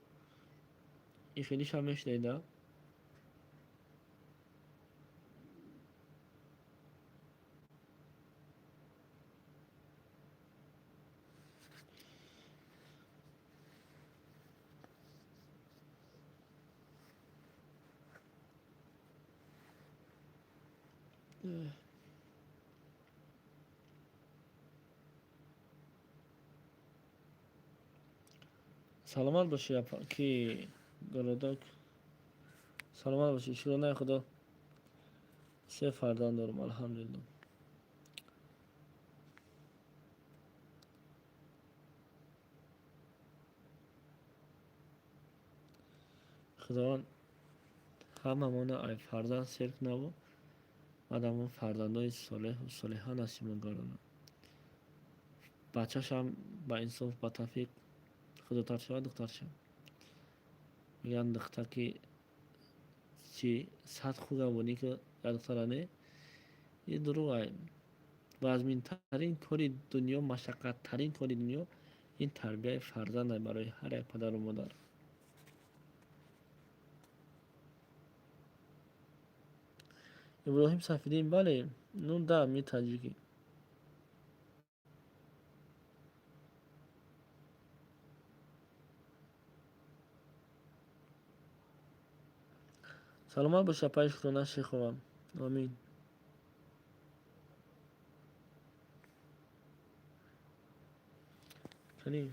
И хелишам мешунавида? Саломат бошӣ, ки городок, саломат бошӣ. Шукронаи Худо, се фарзанд дорам, алҳамдулилло. Худованд ҳамамона ай фарзанд сер кунаву баъд ҳамон фарзандои солеҳу солиҳа насибмон гардонад. Бачашам ба инсоф, ба тавфиқ худотар шавад, духтаршам. Мегӯянд, духтар ки чи сад хуга бонӣ ки як духтара не, ин дурӯғ ай. Вазминтарин кори дунё, машаққаттарин кори дунё ин тарбияи фарзанд ай барои ҳар як падару модар. Иброҳим Сафиддин, бале, ну да, мы таджики. Саломат бош, апаи Шукрона Шехова, омин. Кани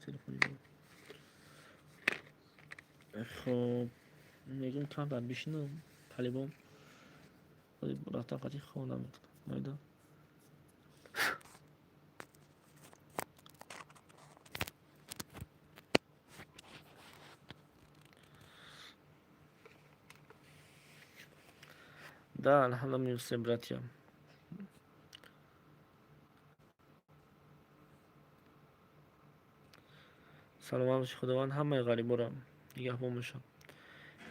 телефони. Хоб, мегӯм, камтар бишинам, талибон рафтам, қати хона мекунам майда. Да, алҳамдулилла, все братья. Саломат боши. Худованд ҳамаи ғариборо нигаҳбон бошад.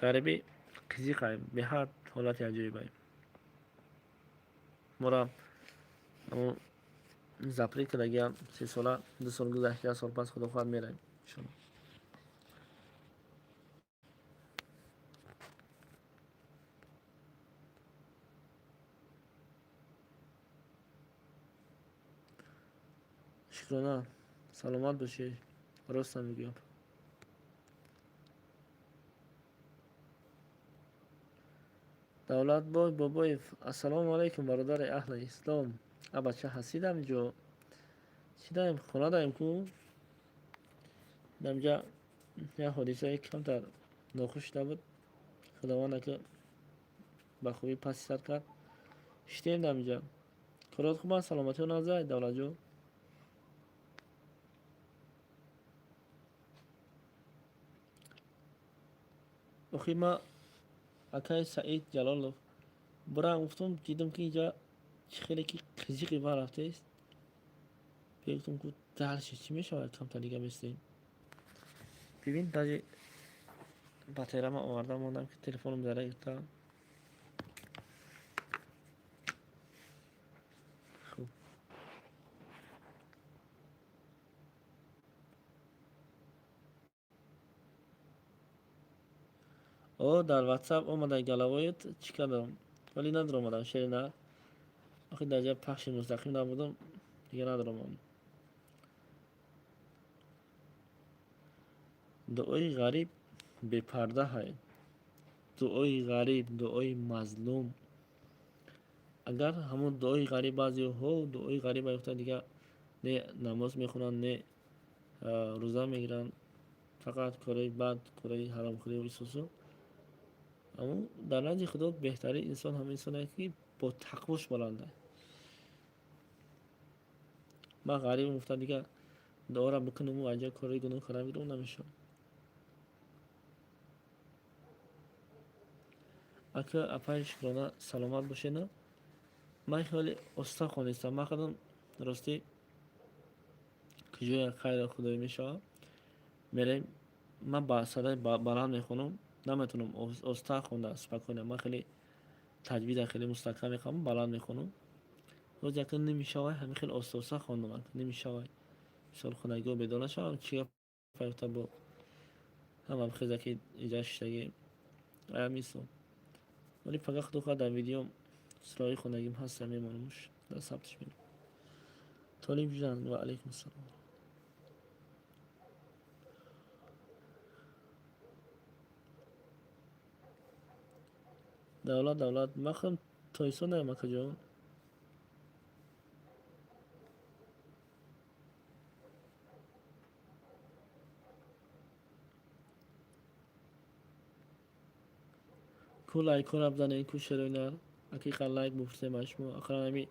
Ғарибӣ қизиқай, беҳад ҳолати аҷоибай. Мора ҳамун запрет кардагиам 3 сола, 2 сол гузашт, як сол пас, худо хоҳад, меравем, иншолло. Шукрона, саломат бошӣ, ростам мегӯям. Давлатбой Бобоев, ассалому алайкум, бародари аҳли ислом. А бача, ҳастӣ дамиҷо? Чӣ даем, хона даем ку. Дамиҷа як ҳодисаи камтар нохуш шуда буд, худованд ака ба хубӣ паси сар кард. Шитем дамиҷа. Корот хубанд, саломатиҳо назай, Давлатҷон? Охир ма акаи Саид Ҷалолов бурам, гуфтум, дидам, ки инҷа чӣ хеле ки қизиқи бар рафтааст. Гуфтум, ку дальше чӣ мешавад, камтар дига местем. Бибин, даже батареяма оварда мондам, ки телефоном зара гирифта. Хуб, о, дар Ватсап омада галавоят, чӣ кардам, вале надаромадам, шери на. Охи дар ҷа пахши мустақим набудам, дига надаромадам. Дуои ғариб бепарда ҳай. Дуои ғариб, дуои мазлум. Агар ҳамон дуои ғариб, баъзеҳо дуои ғариб гуфта, дига не намоз мехонанд, не рӯза мегиранд, фақат кораи бад, кораи ҳаромхӯрӣ исосу. Аммо дар назди Худо беҳтарин инсон ҳамин инсоне ки бо тақвош баланда. Ман ғарибам гуфта, дига дуоро бикунаму аҷа кораи гуноҳ кардам гирам, намешавад. Ака, апаи Шукрона, саломат бошед. Ман хеле оста хонистам, ман худам ростӣ куҷоя хайру худоӣ мешавад, мерем. Ман ба садаи баланд мехонам. Наметавонам оста хонда, спокойно. Ман хеле таҷвида хеле мустаҳкам мехонам, баланд мехонам. Боз яка намешавай, ҳамин хеле оста оста хондам, намешавай. Мисол хонагиҳо бедор нашаванд, чӣ гап гуфта бо ҳама хеза ки иҷа шиштагӣ ая мисол. Вале пага худо хоҳад дар видео сураҳои хондагим ҳаста, мемонамуш, дар сабтш мерам. Толиб ҷан, ва алайкум ассалом. Давлат, давлат, ман худам тоҷикистон акаҷон. Ку лайкҳоро бизанед, ку шерои нар. Ҳақиқан лайк бупурсем аз шумо. Ақаллан ҳами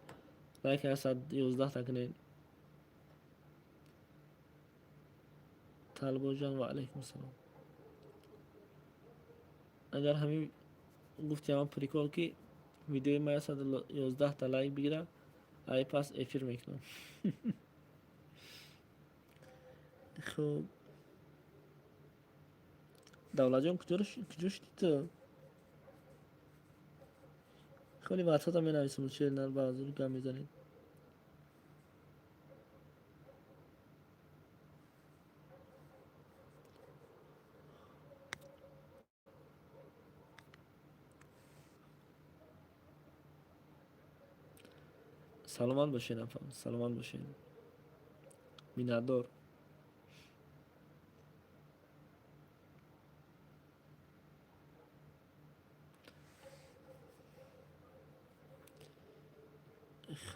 лайк 111 та кунед. Талбоҷон, ва алайкум ассалом. Агар ҳамин гуфти ҳаман прикол ки видеои ма 111 та лайк бигира, ай пас эфир мекунам. Хуб, Давлатҷон, куҷо шудӣ ту? Хеле ватсапа менависам, шери нар баъзур гап мезанед. Саломат бошед, апа, саломат бошед. Миннатдор.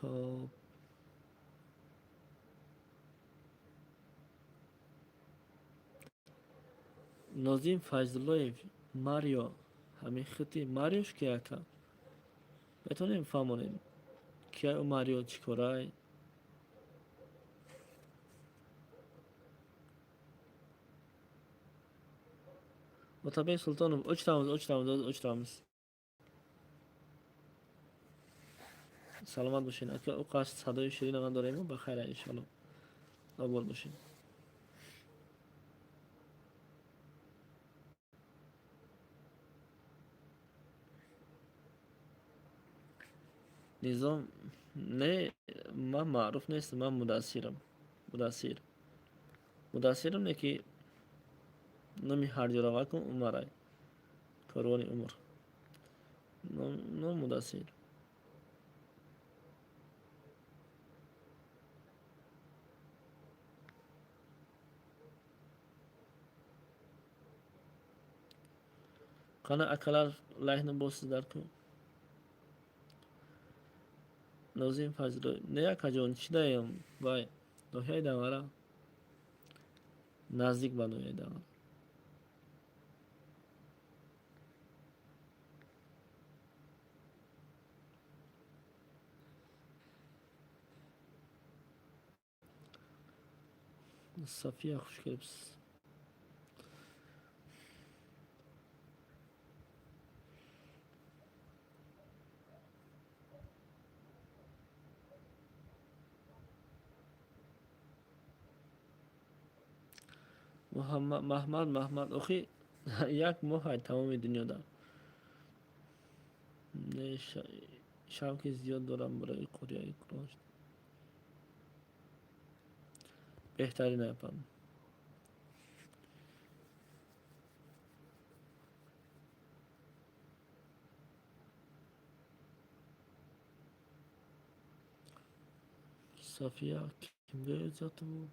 Хоб. Нозим Файзуллоев, Марио, ҳамин хити Мариош ки ака? Метавонем фаҳмонем, кия ӯ Марио, чӣ корай? Отабек Султонов, o'chiramiz, o'chiramiz, o'zi o'chiramiz. Саломат бошед, ака, ӯ қасд садои ширина дорем, ба хайр, иншоалло. Обод бошед. Низом, не, ман маъруф нестам, ман Мудассирам. Мудассир. Мудассирам не ки номи ҳарҷоравакум Умарай. Корвони умр. Ном Мудассир. Қана акалар лайкни босиздар ку. Нозим Фазло, не акаҷон, чӣ даем? Вай, ноҳияи Данғара. Наздик ба ноҳияи Данғара. Сафия, хуш келибсиз. Маҳмад, Маҳмад, охи як моҳ тамоми дунёда. Не, шавқи зиёд дорам барои қорияи Қуръон. Беҳтарин, апам. Сафия кимга yozyapti bu?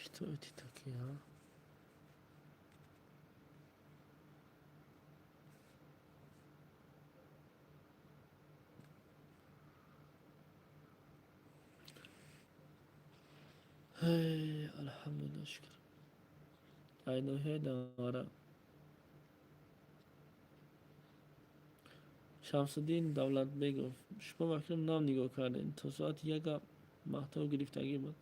Что это такие, а? Эй, алҳамдулилла, шукр. Ай ноҳияи Данғара. Шамсуддин Давлатбегов, шумо вакилам нав нигоҳ кардем. То соати яка маҳтоб гирифтагӣ буд.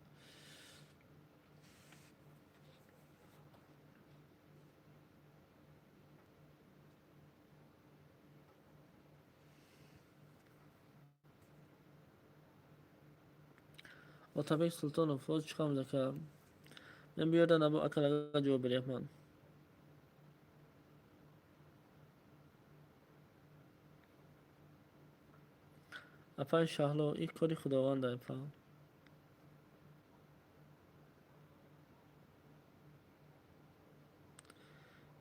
Отабек Султонов, ҳозир chiqamiz, aka. Men bu yerdan akalarga javob beryapman. Апаи Шаҳло, ин кори Худованд, апа.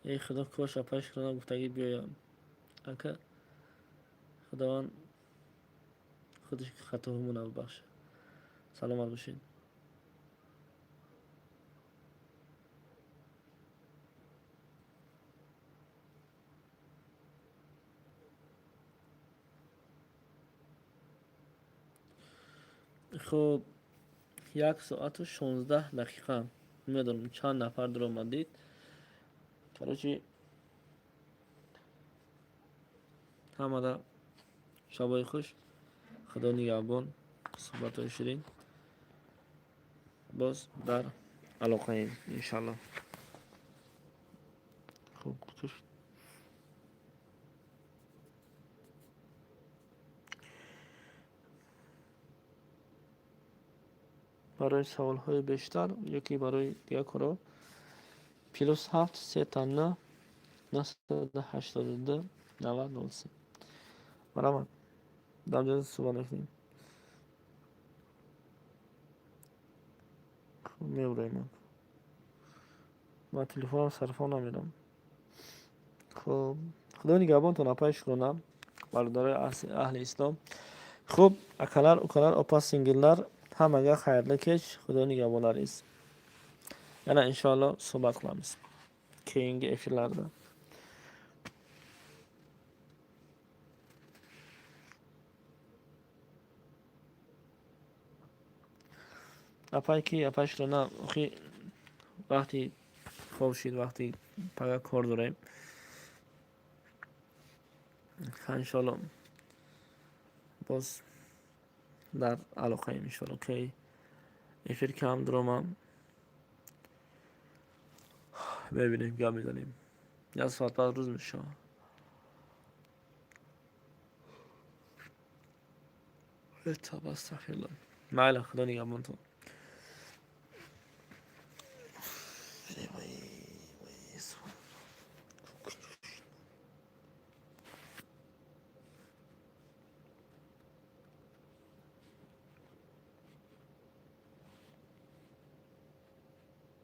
Эй Худо, кош апаи Шукрона гуфтагӣ биёям. Ака, Худованд худаш хатоҳомонро бибахшад. Саломат бошед. Хуб, 1 соату 16 дақиқа. Намедонам, чанд нафар дуромадид. Короче, ҳамада шабои хуш, Худо нигаҳбон, суҳбатҳои ширин. Боз дар алоқаем, иншалло. Хуб. Барои саволҳои бештар ёки барои дигар корҳо +7 999 982 90 03. Марҳамат, дар ҷои суҳбат мекунем. Мебуроем, ман телефонам сарфон намедам. Хуб, Худо нигаҳбонтон, апаи Шукрона, бародарои аҳли ислом. Хуб, акалар, укалар, опа сингиллар, ҳамага xayrli kech, Xudo nigahbonlaringiz. Yana inshaalloh suhbat qilamiz keyingi efirlarda. Апай ки, апай Шукрона, охи вақти хоб шид, вақти пага кор дорем. Иншоалло, боз дар алоқаем, иншоалло. Кай эфир кам дуромам, мебинем, гап мезанем. Як соат баъд рӯз мешавад. Астағфирулло. Майли, Худо нигаҳбонтон.